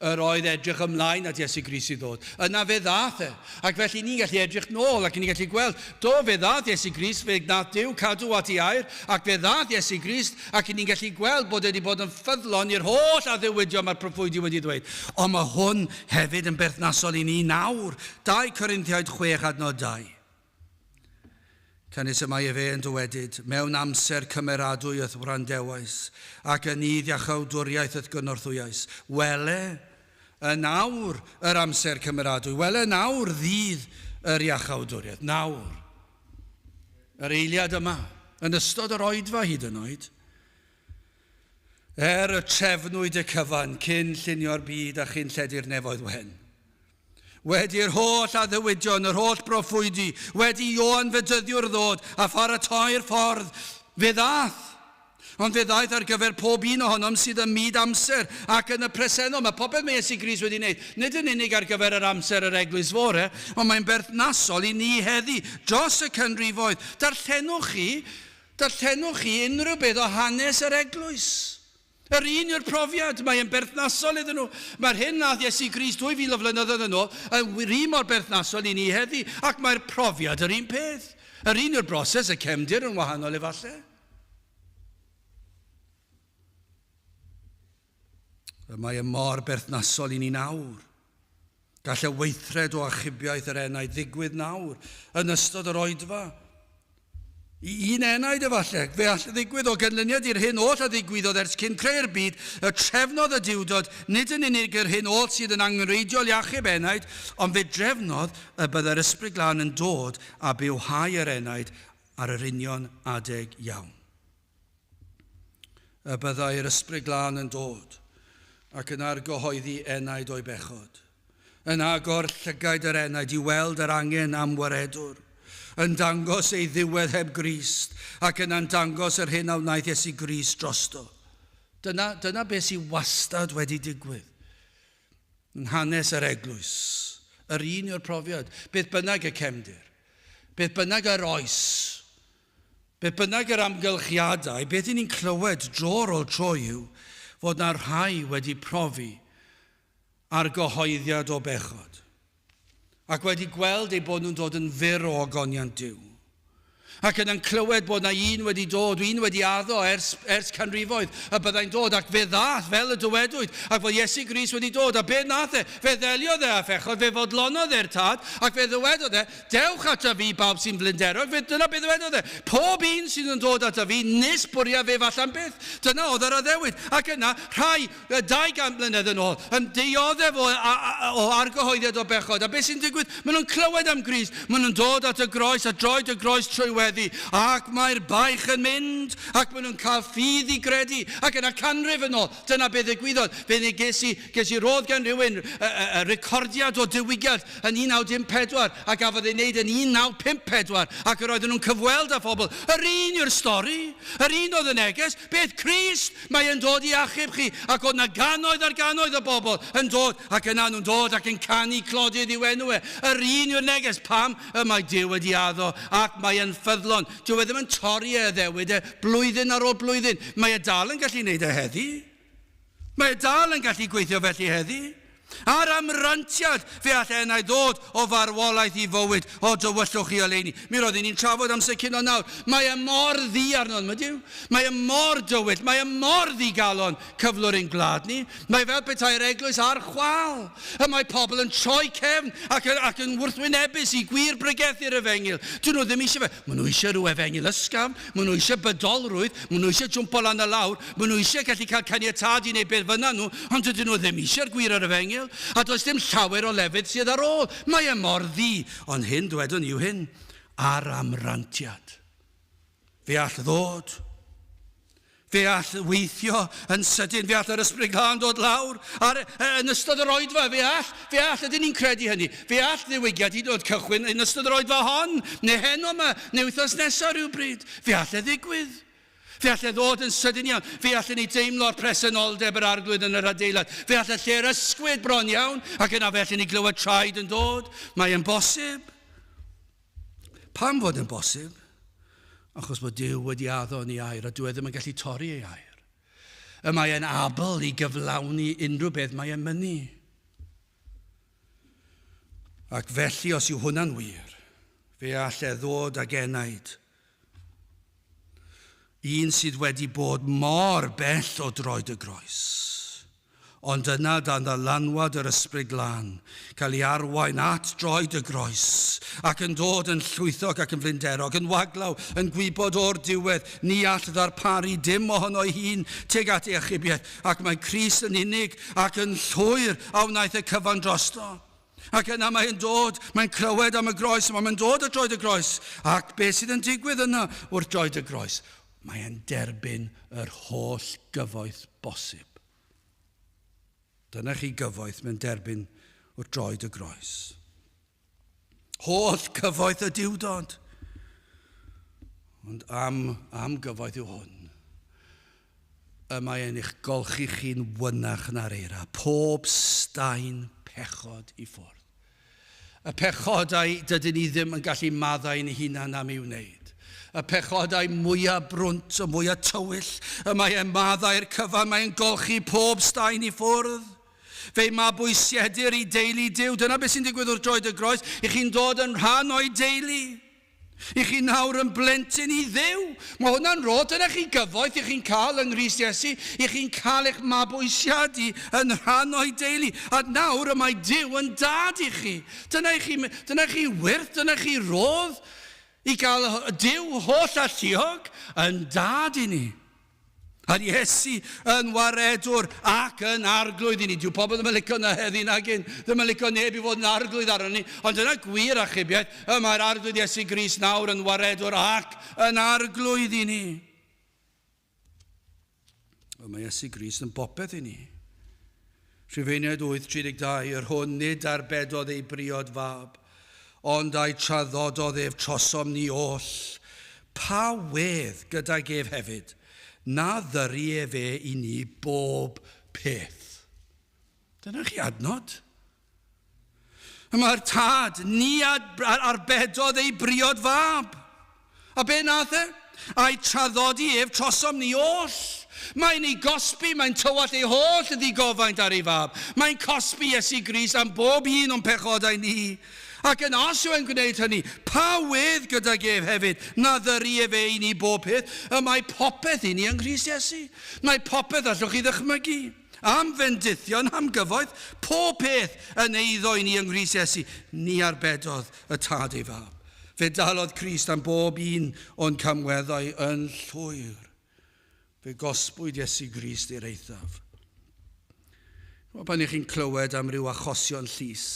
yr oedd edrych ymlaen at Iesu Grist i ddod. Yna fe ddaeth e. Ac felly ni'n gallu edrych nôl ac ni'n gallu gweld, do, fe ddaeth Iesu Grist, fe wnaeth Duw cadw at ei air, ac fe ddaeth Iesu Grist, ac ni'n gallu gweld bod e wedi bod yn ffyddlon i'r holl addewidion mae'r proffwydi wedi dweud. Ond mae hwn hefyd yn berthnasol i ni nawr. 2 Corinthiaid 6 adnod 2. Canys y mae efe yn dywedyd, Mewn amser cymeradwy y'th wrandewais, ac yn nydd iachawdwriaeth y'th gynorthwyais. Wele, yn awr yr amser cymeradwy, wele yn awr ddydd yr iachawdwriaeth. Nawr. Yr eiliad yma, yn ystod yr oedfa hyd yn oed, Er y trefnwyd y cyfan cyn llunio'r byd a chyn lledu'r nefoedd wen. Wedi'r holl addewidion, yr holl broffwydi, wedi Ioan Fedyddiwr ddod a pharatoi'r ffordd, fe ddaeth. Ond fe ddaeth ar gyfer pob un ohonom sydd ym myd amser ac yn y presennol. Mae popeth mae Iesu Grist wedi wneud, nid yn unig ar gyfer yr amser yr eglwys fore, ond mae'n berthnasol i ni heddi, dros y canrifoedd. Darllenwch chi Darllenwch chi unrhyw beth o hanes yr eglwys. Yr un yw'r profiad, mae e'n berthnasol iddyn nhw. Mae'r hyn nath Iesu Grist 2000 o flynyddoedd yn ôl yn yr un mor berthnasol i ni heddi, ac mae'r profiad yr un peth. Yr un yw'r broses, y cefndir yn wahanol efallai. Y mae e mor berthnasol i ni nawr. Gall y weithred o achubiaeth yr enaid ddigwydd nawr, yn ystod yr oedfa. I un enaid efallai, fe all ddigwydd o ganlyniad i'r hyn oll a ddigwyddodd ers cyn creu'r byd, y trefnodd y Duwdod nid yn unig yr hyn oll sydd yn angenrheidiol i achub enaid, ond fe drefnodd y byddai'r Ysbryd Glân yn dod a bywhau yr enaid ar yr union adeg iawn. Y byddai'r Ysbryd Glân yn dod ac yn argyhoeddi enaid o'i bechod, yn agor llygaid yr enaid i weld yr angen am waredwr, yn dangos ei ddiwedd heb Grist ac yna'n dangos yr hyn a wnaeth Iesu Grist drosto. Dyna, dyna beth sydd wastad wedi digwydd yn hanes yr eglwys. Yr un yw'r profiad, beth bynnag y cefndir, beth bynnag yr oes, Beth bynnag yr amgylchiadau, beth 'y ni'n clywed dro ar ôl tro yw fod 'na rhai wedi profi argyhoeddiad o bechod, ac wedi gweld eu bod nhw'n dod yn fyr o ogoniant Duw. Ac yna'n clywed bod na un wedi dod, un wedi addo ers, ers canrifoedd, y byddai'n dod, ac fe ddaeth, fel y dywedwyd, ac fod Iesu Grist wedi dod, a be nath e? Fe ddeliodd e â phechod, fe fodlonodd e'r tad, ac fe ddywedodd e, Dewch ata fi bawb sy'n flinderog, fe dyna be ddywedodd e, pob un sydd yn dod ata fi, nis bwriaf ef allan byth. Dyna oedd yr addewid. Ac yna, rhai 200 mlynedd yn ôl, yn dioddef o, o argyhoeddiad o bechod. A beth sy'n digwydd? Maen nhw'n clywed am Grist, maen nhw'n dod at y groes, a droed y groes trwy weddi, ac mae'r baich yn mynd, ac maen nhw'n cael ffydd i gredu. Ac yna canrif yn ôl, dyna beth ddigwyddodd. Fe ni ges i, ges i rodd gan rhywun y, y, y recordiad o diwygiad yn 1914, a gafodd ei wneud yn 1954, ac yr oedden nhw'n cyfweld â phobl. Yr un yw'r stori, yr un oedd y neges, beth Crist, Mae e'n dod i achub chi, ac oedd 'na gannoedd ar gannoedd o bobl yn dod, ac yna nhw'n dod ac yn canu clodydd i'w enw e. Yr un yw'r neges, pam y mae Duw wedi addo, ac mae e'n ffyddlon. Dyw e ddim yn torri ei addewid e blwyddyn ar ôl blwyddyn. Mae e dal yn gallu wneud e heddi. Mae e dal yn gallu gweithio felly heddi. A'r amrantiad, fe all enaid ddod o farwolaeth i fywyd, o dywyllwch i oleuni. Mi roeddwn ni'n trafod amser cino nawr. Mae e mor ddu arno, yn ydyw? Mae e mor dywyll, mae e mor ddigalon cyflwr ein gwlad ni. Mae fel petai'r eglwys ar chwâl. Y mae pobl yn troi cefn ac, ac yn wrthwynebus i gwir bregethu'r efengyl. Dyn nhw ddim eisiau fe. Maen nhw eisiau rhyw efengyl ysgafn, maen nhw eisiau bydolrwydd, maen nhw eisiau jwmpo lan a lawr, maen nhw eisiau gallu cael caniatâd i wneud beth fynna nhw, ond dydyn nhw ddim eisiau'r gwir yr efengyl, a does dim llawer o lefydd sydd ar ôl. Mae e mor ddu. Ond hyn, dwedwn yw hyn, ar amrantiad. Fe all ddod. Fe all weithio yn sydyn, fe all yr Ysbryd Glân dod lawr ar, yn ystod yr oedfa, fe all, fe all, ydyn ni'n credu hynny, fe all ddiwygiad hyd yn oed cychwyn yn ystod yr oedfa hon, neu heno yma, neu wythnos nesaf rhywbryd. Fe all e ddigwydd. Fe all e ddod yn sydyn iawn. Fe allen ni deimlo'r presenoldeb yr Arglwydd yn yr adeilad. Fe all y lle'r ysgwyd bron iawn, ac yna fe allen ni glywed traed yn dod. Mae e'n bosib. Pam fod yn bosib? Achos bod Duw wedi addo yn ei air, a dyw e ddim yn gallu torri ei air. Y mae e'n abl i gyflawni unrhyw beth mae e'n mynnu. Ac felly, os yw hwnna'n wir, fe all e ddod ag enaid. Un sydd wedi bod mor bell o droed y groes. Ond yna, dan ddylanwad yr Ysbryd Glân, cael ei arwain at droed y groes, ac yn dod yn llwythog ac yn flinderog, yn waglaw, yn gwybod o'r diwedd, ni all ddarparu dim ohono'i hun tuag at ei achubiaeth, ac mae Crist yn unig ac yn llwyr a wnaeth y cyfan drosto. Ac yna mae'n dod, mae'n clywed am y groes, mae'n dod at droed y groes. Ac beth sydd yn digwydd yna wrth droed y groes? Mae'n derbyn yr holl gyfoeth bosib. Dyna chi gyfoeth mewn derbyn wrth droed y groes. Holl gyfoeth y diwdod. Ond am, am gyfoeth yw hwn. Y mae e'n eich golchi chi'n wynach na'r eira. Pob staen pechod i ffwrdd. Y pechodau dydyn ni ddim yn gallu maddau ein hunan am ei wneud. Y pechodau mwyaf brwnt, y mwyaf tywyll, y mae e'n maddau'r cyfan, mae'n golchi pob staen i ffwrdd. Fe'i mabwysiedir i deulu Duw. Dyna beth sy'n digwydd wrth droed y groes. I chi'n dod yn rhan o'i deulu. I chi nawr yn blentyn i Dduw. Mae hwnna'n rhodd. Dyna chi gyfoeth i chi'n cael yng Nghrist Iesu. I chi'n cael eich mabwysiadu yn rhan o'i deulu. A nawr y mae Duw yn dad i chi. Dyna i chi, dyna chi wyrth, dyna chi rodd i gael Duw holl alluog yn dad i ni. A'r Iesu yn waredwr ac yn arglwydd i ni. Dyw pobl ddim yn licio na heddi nag un. Ddim yn licio neb i fod yn arglwydd arno ni. Ond dyna gwir achubiaeth. Y mae'r arglwydd Iesu Grist nawr yn waredwr ac yn arglwydd i ni. Y mae Iesu Grist yn bopeth i ni. Rhufeiniaid 8:32, yr hwn nid arbedodd ei briod fab, ond a'i traddododd ef trosom ni oll. Pa wedd gydag ef hefyd, na ddyry efe i ni bob peth? Dyna chi adnod. Y mae'r tad, ni arbedodd ei briod fab. A be nath e? A'i traddodi ef trosom ni oll. Mae'n ei gosbi, mae'n tywallt ei holl ddigofaint ar ei fab. Mae'n cosbi Iesu Grist am bob un o'n pechodau ni. Ac yn os yw e'n gwneud hynny, pa wedd gydag ef hefyd na ddyry efe i ni bob peth? Y mae popeth i ni yng Nghrist Iesu. Mae popeth allwch chi ddychmygu. Am fendithion, am gyfoeth, pob peth yn eiddo i ni yng Nghrist Iesu. Ni arbedodd y Tad ei Fab. Fe dalodd Crist am bob un o'n camweddau yn llwyr. Fe gosbwyd Iesu Grist i'r eithaf. Wel, pan ych chi'n clywed am ryw achosion llys,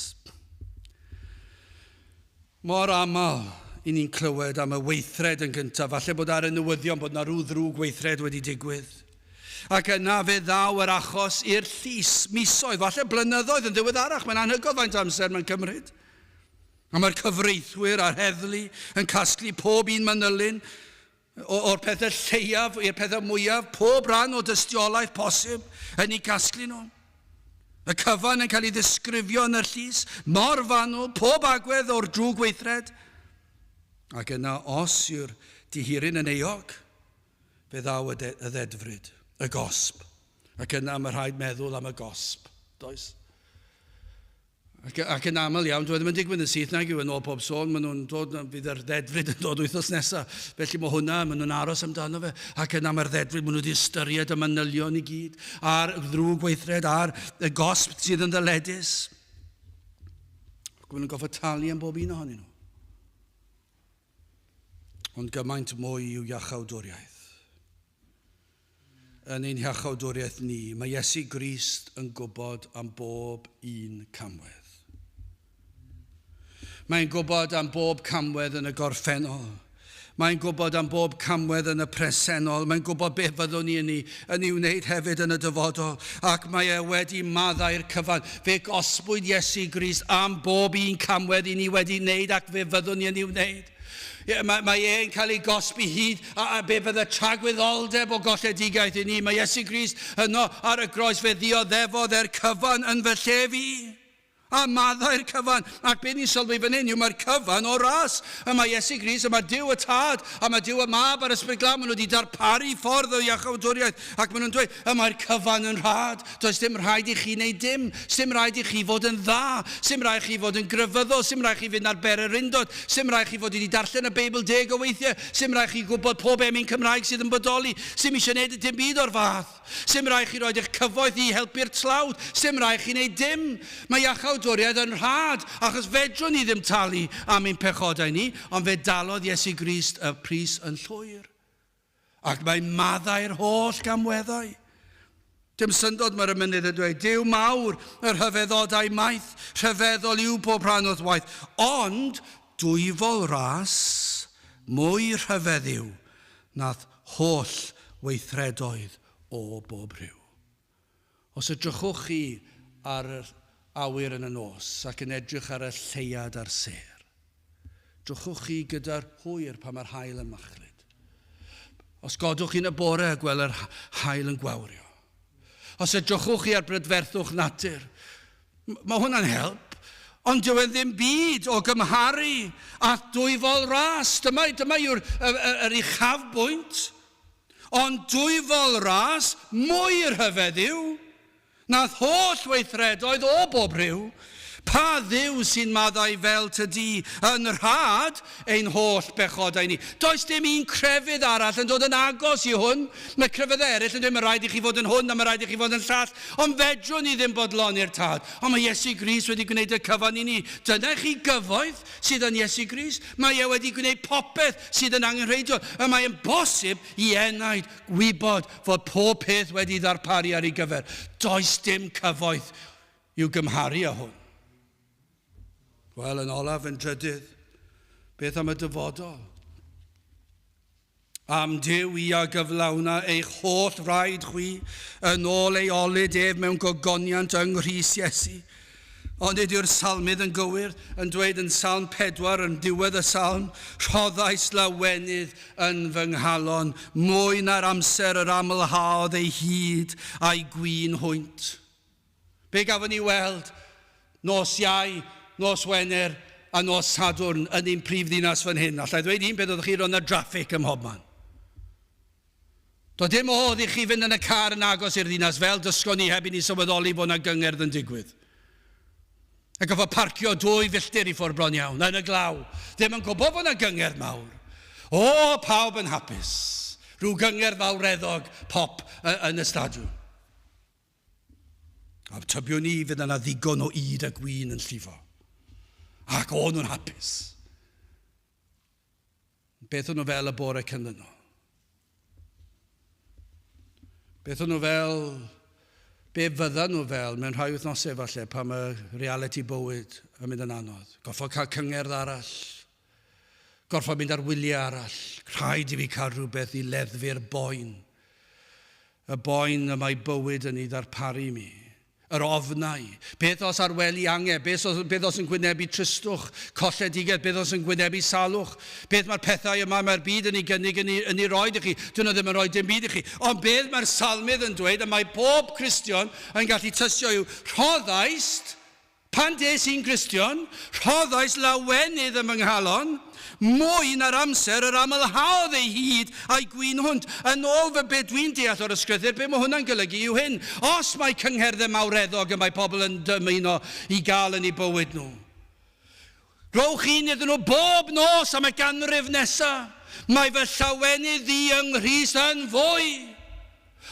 mor aml i ni'n clywed am y weithred yn gyntaf, falle bod ar y newyddion bod na rhyw ddrwg weithred wedi digwydd. Ac yna fe ddaw yr achos i'r llys, misoedd, falle blynyddoedd yn ddiweddarach, mae'n anhygoel faint o amser mae'n cymryd. A mae'r cyfreithwyr a'r heddlu yn casglu pob un manylyn o'r pethau lleiaf i'r pethau mwyaf, pob rhan o dystiolaeth posib yn ei casglu nhw. Y cyfan yn cael ei ddisgrifio yn y llys, mor fanwl, pob agwedd o'r drwg weithred. Ac yna, os yw'r dihiryn yn euog, fe ddaw y, de, y ddedfryd, y gosb. Ac yna mae rhaid meddwl am y gosb, does? Ac, ac yn aml iawn, dwi e ddim yn digwydd yn syth nag yw yn ôl pob sôn, maen nhw'n dod, fydd yr ddedfryd yn dod wythnos nesaf. Felly mae hwnna, maen nhw'n aros amdano fe. Ac yna mae'r ddedfryd, maen nhw wedi ystyried y manylion i gyd, a'r ddrwg weithred, a'r y gosb sydd yn ddyledus. Ac maen nhw'n goffa talu am bob un ohonyn nhw. Ond gymaint mwy yw iachawdwriaeth. Yn ein hiachawdwriaeth ni, mae Iesu Grist yn gwybod am bob un camwedd. Mae'n gwybod am bob camwedd yn y gorffennol. Mae'n gwybod am bob camwedd yn y presennol. Mae'n gwybod beth fyddwn ni yn ei, yn ei wneud hefyd yn y dyfodol. Ac mae e wedi maddau'r cyfan. Fe gosbwyd Iesu Grist am bob un camwedd i ni wedi wneud ac fe fyddwn ni yn ei wneud. Mae, mae e'n cael ei gosbi hyd a, a be fydde tragwyddoldeb o golledigaeth i ni. Mae Iesu Grist yno ar y groes fe ddioddefodd e'r cyfan yn fy lle fi. A maddau'r cyfan. Ac be ni'n sylwi fan hyn yw mae'r cyfan o ras. Y mae Iesu Grist, y mae Duw y Tad, a mae Duw y Mab a'r Ysbryd Glân, maen nhw wedi darparu ffordd o iachawdwriaeth. Ac maen nhw'n dweud, y mae'r cyfan yn rhad. Does dim rhaid i chi wneud dim. Sdim rhaid i chi fod yn dda. Sdim rhaid chi fod yn grefyddol. Sdim rhaid chi fynd ar bererindod. Sdim rhaid chi fod wedi darllen y Beibl deg o weithiau. Sdim rhaid chi gwybod pob emyn Cymraeg sydd yn bodoli. Sdim eisiau gwneud dim byd o'r fath. Sdim rhaid chi roed eich cyfoeth i helpu'r tlawd. Sdim rhaid chi wneud dim. Mae iachawdwriaeth yn rhad, achos fedrwn ni ddim talu am ein pechodau ni, ond fe dalodd Iesu Grist y pris yn llwyr. Ac mae maddau'r holl gamweddau. Dim syndod mae'r emynydd yn dweud, Duw mawr, y rhyfeddodau maith, rhyfeddol yw pob rhan o'th waith, ond dwyfol ras, mwy rhyfedd yw nath holl weithredoedd o bob rhyw. Os edrychwch chi ar yr awyr yn y nos ac yn edrych ar y lleuad a'r sêr, drychwch chi gyda'r hwyr pan mae'r haul yn machlud. Os godwch chi'n y bore a gweld yr haul yn gwawrio. Os edrychwch chi ar brydferthwch natur, mae hwnna'n help, ond dyw e ddim byd o gymharu â dwyfol ras. Dyma, dyma yw'r yr, yr uchafbwynt. Ond dwyfol ras mwy rhyfedd yw, Nath holl weithredoedd o bob rhyw, Pa Dduw sy'n maddau fel tydi yn rhad ein holl bechodau ni? Does dim un crefydd arall yn dod yn agos i hwn. Mae crefyddau eraill yn dweud mae rhaid i chi fod yn hwn a mae rhaid i chi fod yn llall, ond fedrwn ni ddim bodloni'r Tad. Ond mae Iesu Grist wedi gwneud y cyfan i ni. Dyna i chi gyfoeth sydd yn Iesu Grist. Mae e wedi gwneud popeth sydd yn angenrheidiol. Y mae yn bosib i enaid wybod fod pob peth wedi ddarparu ar ei gyfer. Does dim cyfoeth i'w gymharu â hwn. Wel, yn olaf, yn drydydd, beth am y dyfodol? Am Duw i a gyflawna eich holl raid chwi yn ôl ei olud ef mewn gogoniant yng Nghrist Iesu. Ond nid yw'r salmydd yn gywir yn dweud yn Salm 4 yn diwedd y salm, rhoddais lawenydd yn fy nghalon, mwy na'r amser yr amlhaodd ei hyd a'i gwin hwynt. Be gafon ni weld nos Iau, nos Wener a nos Sadwrn yn ein prif ddinas fan hyn? Alla i ddweud un peth wrthych chi, roedd yna draffig ym mhobman. Doedd dim modd i chi fynd yn y car yn agos i'r ddinas fel dysgon ni heb i ni sylweddoli bod yna gyngerdd yn digwydd. A gofod parcio dwy filltir i ffwrdd bron iawn, yn y glaw. Ddim yn gwybod fod yna gyngerdd mawr. O, pawb yn hapus. Rhyw gyngerdd fawreddog pop yn y stadiwm. A tybiwn i fydd yna ddigon o ŷd a gwin yn llifo. Ac o'n nhw'n hapus. Beth o'n nhw fel y bore canlynol? Beth o'n nhw fel, be fyddan nhw fel mewn rhai wythnosau falle pan mae reality bywyd yn mynd yn anodd. Gorfod cael cyngerdd arall. Gorfod mynd ar wyliau arall. Rhaid i fi cael rhywbeth i leddfu'r boen. Y boen y mae bywyd yn ei ddarparu i mi. Yr ofnau. Beth os ar wely ange? Beth os, beth os yn gwynebu tristwch, colledigaeth? Beth os yn gwynebu salwch? Beth mae'r pethau yma mae'r byd yn ei gynnig yn ei, yn ei roed i chi? Dyn nhw ddim yn rhoi dim byd i chi. Ond beth mae'r salmydd yn dweud, a mae pob Cristion yn gallu tystio yw, rhoddaist Pan des i'n Gristion, rhoddais lawenydd yn fy nghalon, mwy na'r amser yr amlhaodd ei hud a'i gwin hwnt. Yn ôl fy be dwi'n deall o'r Ysgrythur, be mae hwnna'n golygu yw hyn, os mai cyngherddau mawreddog y mae pobl yn dymuno i gael yn eu bywyd nhw, rhowch un iddyn nhw bob nos am y ganrif nesa, mae fy llawenydd i yng Nghrist yn fwy.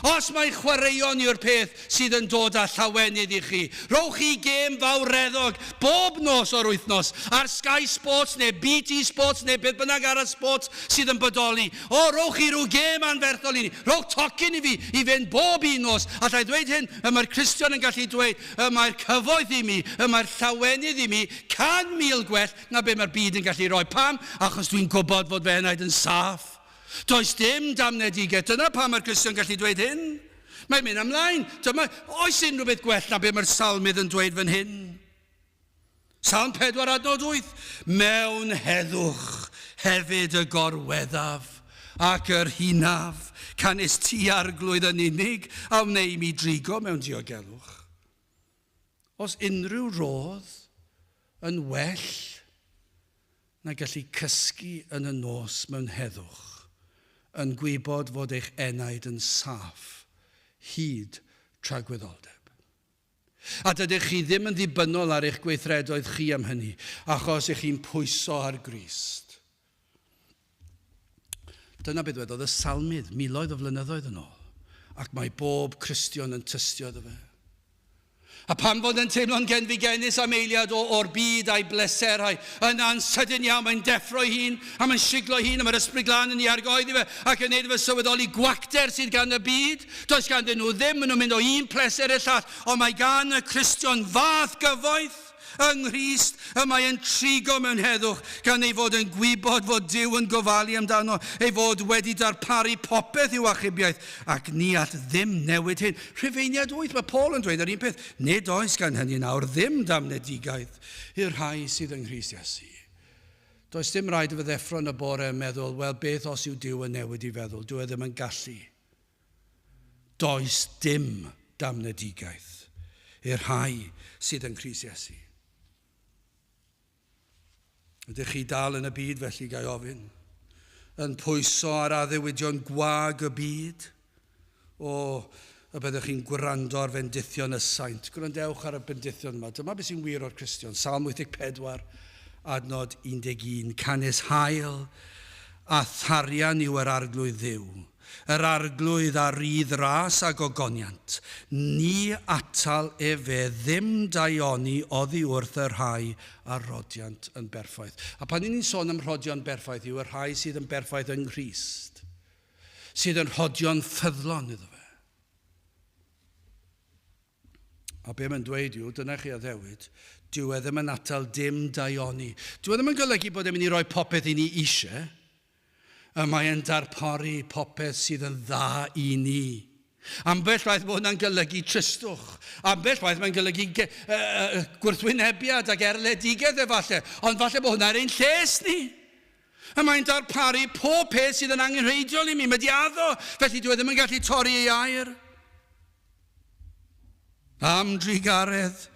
Os mai chwaraeon yw'r peth sydd yn dod â llawenydd i chi, rhowch chi gêm fawreddog bob nos o'r wythnos ar Sky Sports neu BT Sports neu beth bynnag arall sports sydd yn bodoli. O, rhowch chi rhyw gêm anferthol i ni. Rhowch tocyn i fi i fynd bob un nos. Alla i ddweud hyn, y mae'r Cristion yn gallu dweud, y mae'r cyfoeth i mi, y mae'r llawenydd i mi, 100,000 gwell na be mae'r byd yn gallu rhoi. Pam? Achos dwi'n gwybod fod fy enaid yn saff. Does dim damnedigaeth. Dyna pam mae'r Cristion gallu dweud hyn. Mae'n mynd ymlaen. Dyma, oes unrhyw beth gwell na beth mae'r salmydd yn dweud fan hyn? Salm 4 adnod 8. Mewn heddwch hefyd y gorweddaf ac yr hunaf, canys ti arglwydd yn unig a wnei mi drigo mewn diogelwch. Os unrhyw rodd yn well na gallu cysgu yn y nos mewn heddwch, yn gwybod fod eich enaid yn saff hyd tragwyddoldeb. A dydych chi ddim yn ddibynnol ar eich gweithredoedd chi am hynny, achos ych chi'n pwyso ar Grist. Dyna beth dwedodd y salmydd miloedd o flynyddoedd yn ôl, ac mae bob Cristion yn tystio iddo fe. A pan fod yn teimlo'n genfigennus am eiliad o, o'r byd a'i bleserau, yna'n sydyn iawn mae'n deffro ei hun, a mae'n siglo ei hun, a mae'r Ysbryd Glân yn ei argoeddi fe, ac yn neud fe sylweddoli gwacter sydd gan y byd. Does ganddyn nhw ddim, maen nhw'n mynd o un pleser i'r llall, ond mae gan y Cristion fath gyfoeth Yng Nghrist y mae e'n trigo mewn heddwch, gan ei fod yn gwybod fod Duw yn gofalu amdano, ei fod wedi darparu popeth i'w achubiaeth, ac ni all ddim newid hyn. Rhufeiniaid 8, mae Paul yn dweud yr un peth, Nid oes gan hynny nawr ddim damnedigaeth i'r rhai sydd yng Nghrist Iesu. Does dim rhaid i fy ddeffro yn y bore yn meddwl, wel, beth os yw Duw yn newid i feddwl? Dyw e ddim yn gallu. Does dim damnedigaeth i'r rhai sydd yng Nghrist Iesu. Ydych chi dal yn y byd felly, gai ofyn? Yn pwyso ar addewidion gwag y byd? O, y byddwch chi'n gwrando ar fendithion y saint. Gwrandewch ar y bendithion yma. Dyma beth sy'n wir o'r Cristion. Salm 84, adnod 11. Canys hael a tharian yw yr arglwydd ddiw. Yr Arglwydd a rydd ras a gogoniant, ni atal efe ddim daioni oddi wrth y rhai a rhodiant yn berffaith. A pan 'yn ni'n sôn am rhodio'n berffaith yw y rhai sydd yn berffaith yng Nghrist, sydd yn rhodio'n ffyddlon iddo fe. A be mae'n dweud yw, dyna chi addewid, dyw e ddim yn atal dim daioni. Dyw e ddim yn golygu bod e'n mynd i roi popeth i ni eisiau. Y mae e'n darparu popeth sydd yn dda i ni. Ambell waith mae hwnna'n golygu tristwch. Ambell waith mae'n golygu gwrthwynebiad ac erledigaeth efallai. Ond falle bod hwnna er ein lles ni. Y mae'n darparu pob peth sydd yn angenrheidiol i mi. Mae di addo, felly dwi e ddim yn gallu torri ei air. Am drugaredd,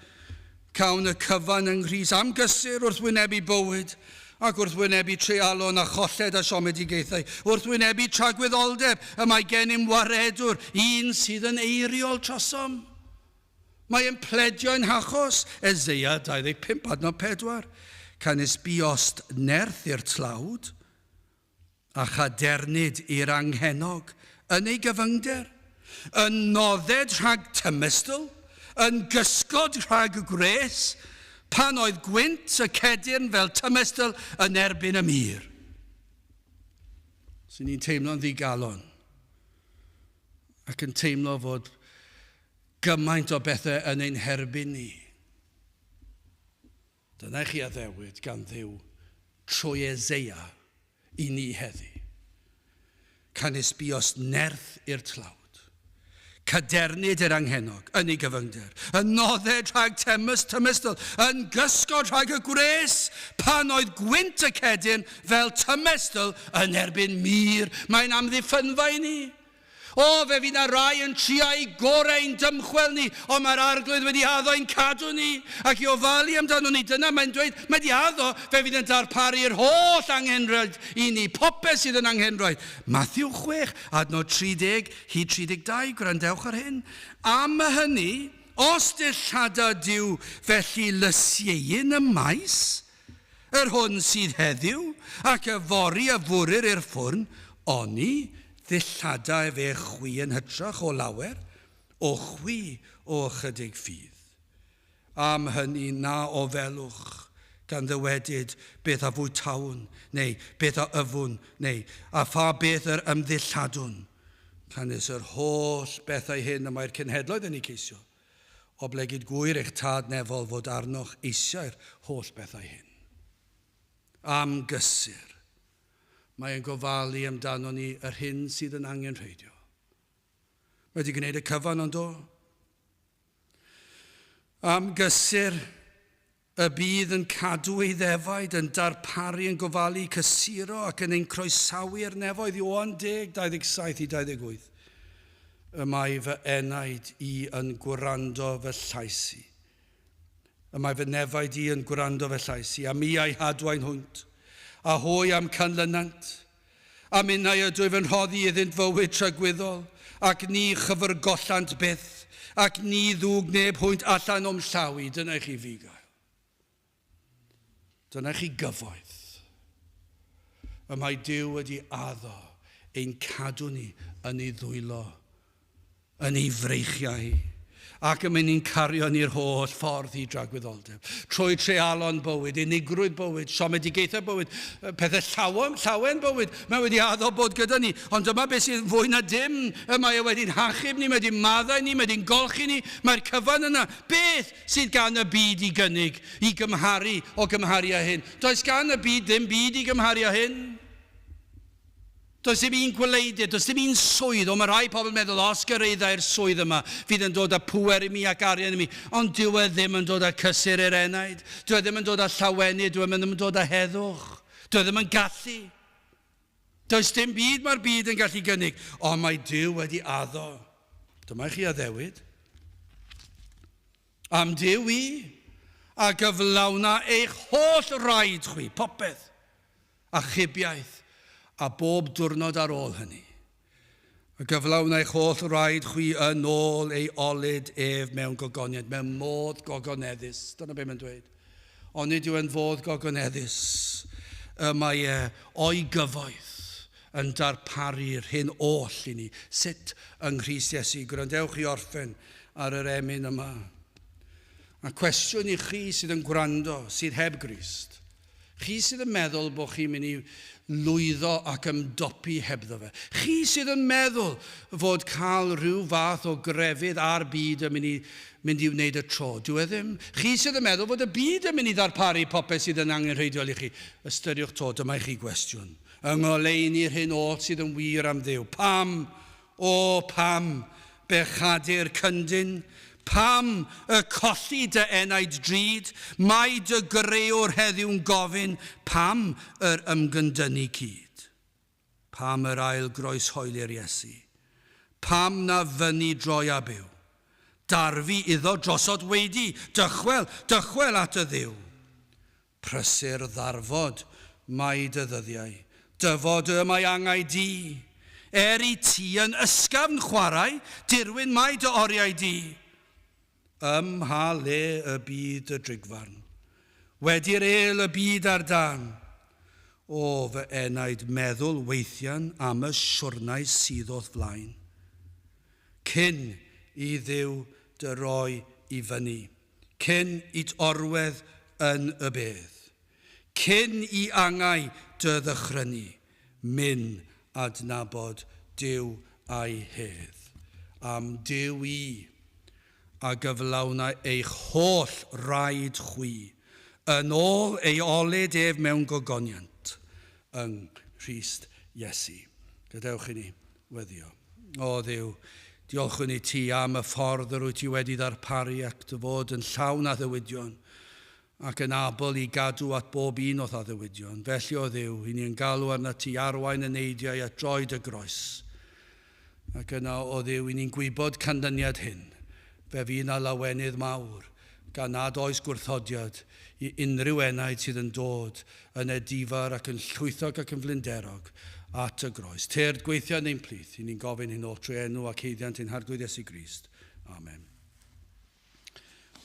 cawn y cyfan yng Nghrist, am gysur wrth wynebu bywyd, ac wrth wynebu treialon a cholled a siomedigaethau, wrth wynebu tragwyddoldeb, y mae gennym waredwr, un sydd yn eiriol trosom. Mae e'n pledio ein hachos, Eseia 25 adnod 4, Canys buost nerth i'r tlawd, a chadernid i'r anghennog yn ei gyfyngder, yn nodded rhag tymestl, yn gysgod rhag gwres, pan oedd gwynt y cedyrn fel tymestl yn erbyn y mur. Sy'n ni'n teimlo'n ddigalon ac yn teimlo fod gymaint o bethau yn ein herbyn ni. Dyna i chi addewid gan Dduw trwy Eseia i ni heddi. Canys buost nerth i'r tlawd, cadernid i'r anghennog yn ei gyfyngder, yn nodded rhag temys tymestl, yn gysgod rhag y gwres, pan oedd gwynt y cedyrn fel tymestl yn erbyn mur. Mae'n amddiffynfa i ni. O, fe fydd 'na rai yn trio eu gorau i'n dymchwel ni, ond mae'r Arglwydd wedi addo i'n cadw ni ac i ofalu amdanon ni. Dyna mae'n dweud, mae 'di addo, fe fydd yn darparu'r holl anghenraid i ni, popeth sydd yn anghenraid. Mathew 6, adnod 30 hyd 32, gwrandewch ar hyn. Am hynny, os dillada Duw felly lysieuyn y maes, Yr hwn sydd heddiw, ac yfory a fwrir i'r ffwrn, oni ddillada efe chwi yn hytrach o lawer, o chwi o ychydig ffydd? Am hynny na ofelwch, gan ddywedyd, Beth a fwytawn, neu, Beth a yfwn, neu, A pha beth yr ymddilladwn? Canys yr holl bethau hyn y mae'r cenhedloedd yn eu ceisio. Oblegid gŵyr eich Tad nefol fod arnoch eisiau'r holl bethau hyn. Am gysur. Mae e'n gofalu amdanon ni yr hyn sydd yn angenrheidiol. Mae wedi gwneud y cyfan ond do? Am gysur y bydd yn cadw ei ddefaid, yn darparu, yn gofalu, cysuro ac yn ein croesawu i'r nefoedd, Ioan 10, 27 i 28. Y mae fy enaid i yn gwrando fy llais i. Y mae fy nefaid i yn gwrando fy llais i, a mi a'i hadwaen hwynt, a hwy a'm canlynant. A minnau ydwyf yn rhoddi iddynt fywyd tragwyddol, ac ni chyfrgollant byth, ac ni ddwg neb hwynt allan o'm llaw i. Dyna i chi fugail. Dyna i chi gyfoeth. Y mae Duw wedi addo ein cadw ni yn ei ddwylo yn ei freichiau, ac y mae'n ni'n cario ni'r holl ffordd i dragwyddoldeb. Trwy treialon bywyd, unigrwydd bywyd, siomedigaethau bywyd, pethau llawen, llawen bywyd, mae wedi addo bod gyda ni. Ond dyma beth sydd fwy na dim, y mae e wedi'n hachub ni, mae wedi'n maddau ni, mae wedi'n golchi ni, mae'r cyfan yna. Beth sydd gan y byd i gynnig, i gymharu o gymharu â hyn? Does gan y byd ddim byd i gymharu â hyn. Does dim un gwleidydd, does dim un swydd. O, mae rhai pobl yn meddwl, os gyrhaeddai'r swydd yma, fydd yn dod â pŵer i mi ac arian i mi. Ond dyw e ddim yn dod â cysur i'r enaid. Dyw e ddim yn dod â llawenydd, dyw e ddim yn dod â heddwch. Dyw e ddim yn gallu. Does dim byd mae'r byd yn gallu gynnig, ond mae Duw wedi addo. Dyma i chi addewid. Am Duw i, a gyflawna eich holl raid chwi, popeth. achubiaeth, a bob diwrnod ar ôl hynny. A gyflawn eich holl raid chwi yn ôl ei olud ef mewn gogoniant, mewn modd gogoneddus. Dyna be mae'n dweud. Ond nid yw e'n fodd gogoneddus. Y mae e o'i gyfoeth yn darparu'r hyn oll i ni. Sut yng Nghrist Iesu? Gwrandewch i orffen ar yr emyn yma. A cwestiwn i chi sydd yn gwrando, sydd heb Grist. Chi sydd yn meddwl bod chi'n mynd i lwyddo ac ymdopi hebddo fe. Chi sydd yn meddwl fod cael rhyw fath o grefydd a'r byd yn mynd i, mynd i wneud y tro. Dyw e ddim. Chi sydd yn meddwl fod y byd yn mynd i ddarparu popeth sydd yn angenrheidiol i chi. Ystyriwch to, dyma i chi gwestiwn. Yng ngoleuni'r hyn oll sydd yn wir am Dduw. Pam O, pam, bechadur cyndyn, pam y colli dy enaid drud? Mae dy grëwr heddiw'n gofyn, pam yr ymgyndynnu cyd? Pam yr ail groeshoeli'r Iesu? Pam na fynnu droi a byw? Darfu iddo drosod waedu, dychwel, dychwel at y Dduw. Prysur ddarfod mae dy ddyddiau, dyfod y mae angau di. Er i ti yn ysgafn chwarae, dirwyn mae dy oriau di. Ym mha le y byd y drigfarn. Wedi'r el y byd ar dan. O fy enaid meddwl weithian am y siwrnai sydd o'th flaen. Cyn i Dduw dy roi i fyny. Cyn it orwedd yn y bedd. Cyn i angau dy ddychrynu, myn adnabod Duw a'i hedd. Am Duw i a gyflawna eich holl raid chwi, yn ôl ei olud ef mewn gogoniant yng Nghrist Iesu. Gadewch i ni weddio. O Dduw, diolchwn i ti am y ffordd yr wyt ti wedi ddarparu ac dy fod yn llawn addewidion ac yn abl i gadw at bob un o'th addewidion. Felly o Dduw, i ni yn galw arnat ti arwain y neidiau at droed y groes. Ac yna o Dduw, i ni'n gwybod canlyniad hyn. Fe fydd 'na lawenydd mawr, gan nad oes gwrthodiad i unrhyw enaid sydd yn dod yn edifar ac yn llwythog ac yn flinderog at y groes. Tyrd, gweithio yn ein plith, i ni'n gofyn hyn oll trwy enw ac haeddiant ein Harglwydd Iesu Grist. Amen.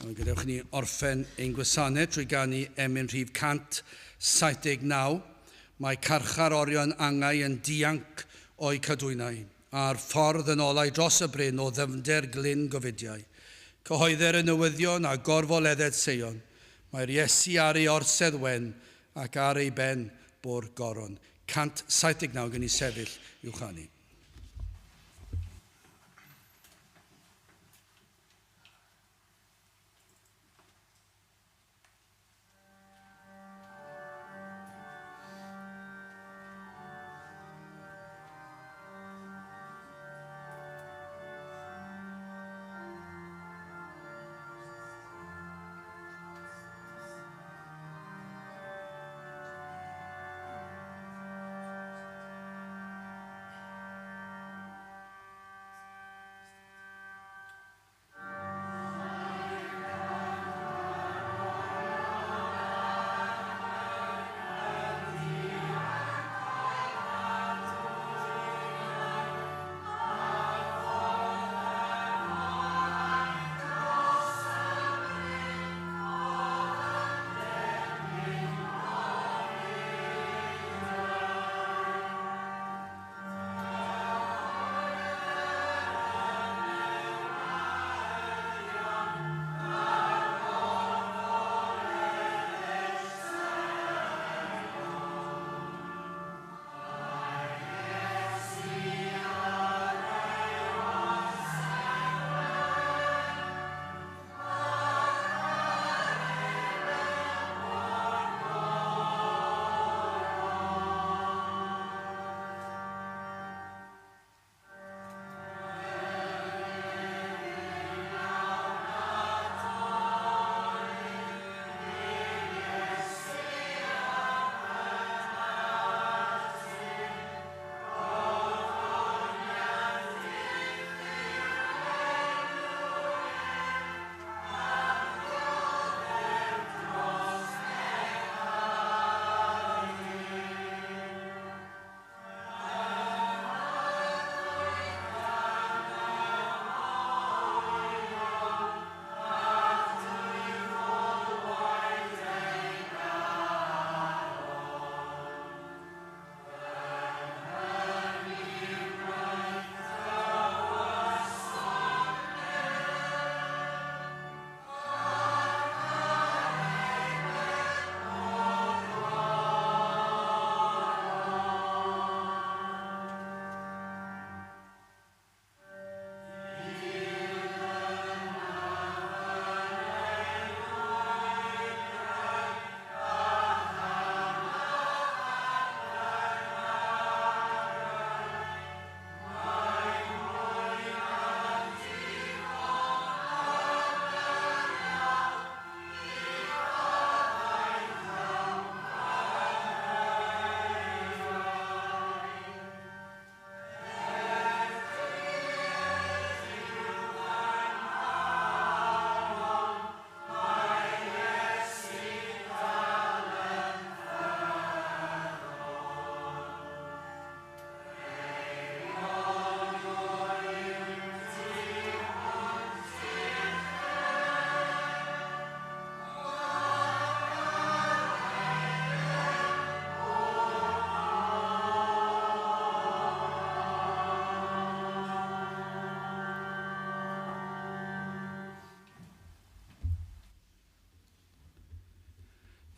Ond gadewch i ni orffen ein gwasanaeth trwy ganu emyn rhif 179. Mae carchar orion angau yn dianc o'u cadwynau, a'r ffordd yn olau dros y bryn o ddyfnder glyn gofidiau. Cyhoeddir y newyddion a gorfoledded Seion. Mae'r Iesu ar ei orsedd wen ac ar ei ben bo'r goron. 179 gen i sefyll i'w chanu.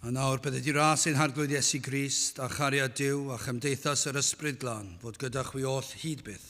A nawr bydded i ras ein Harglwydd Iesu Grist a chariad Duw a chymdeithas yr Ysbryd Glân fod gyda chwi oll hyd byth.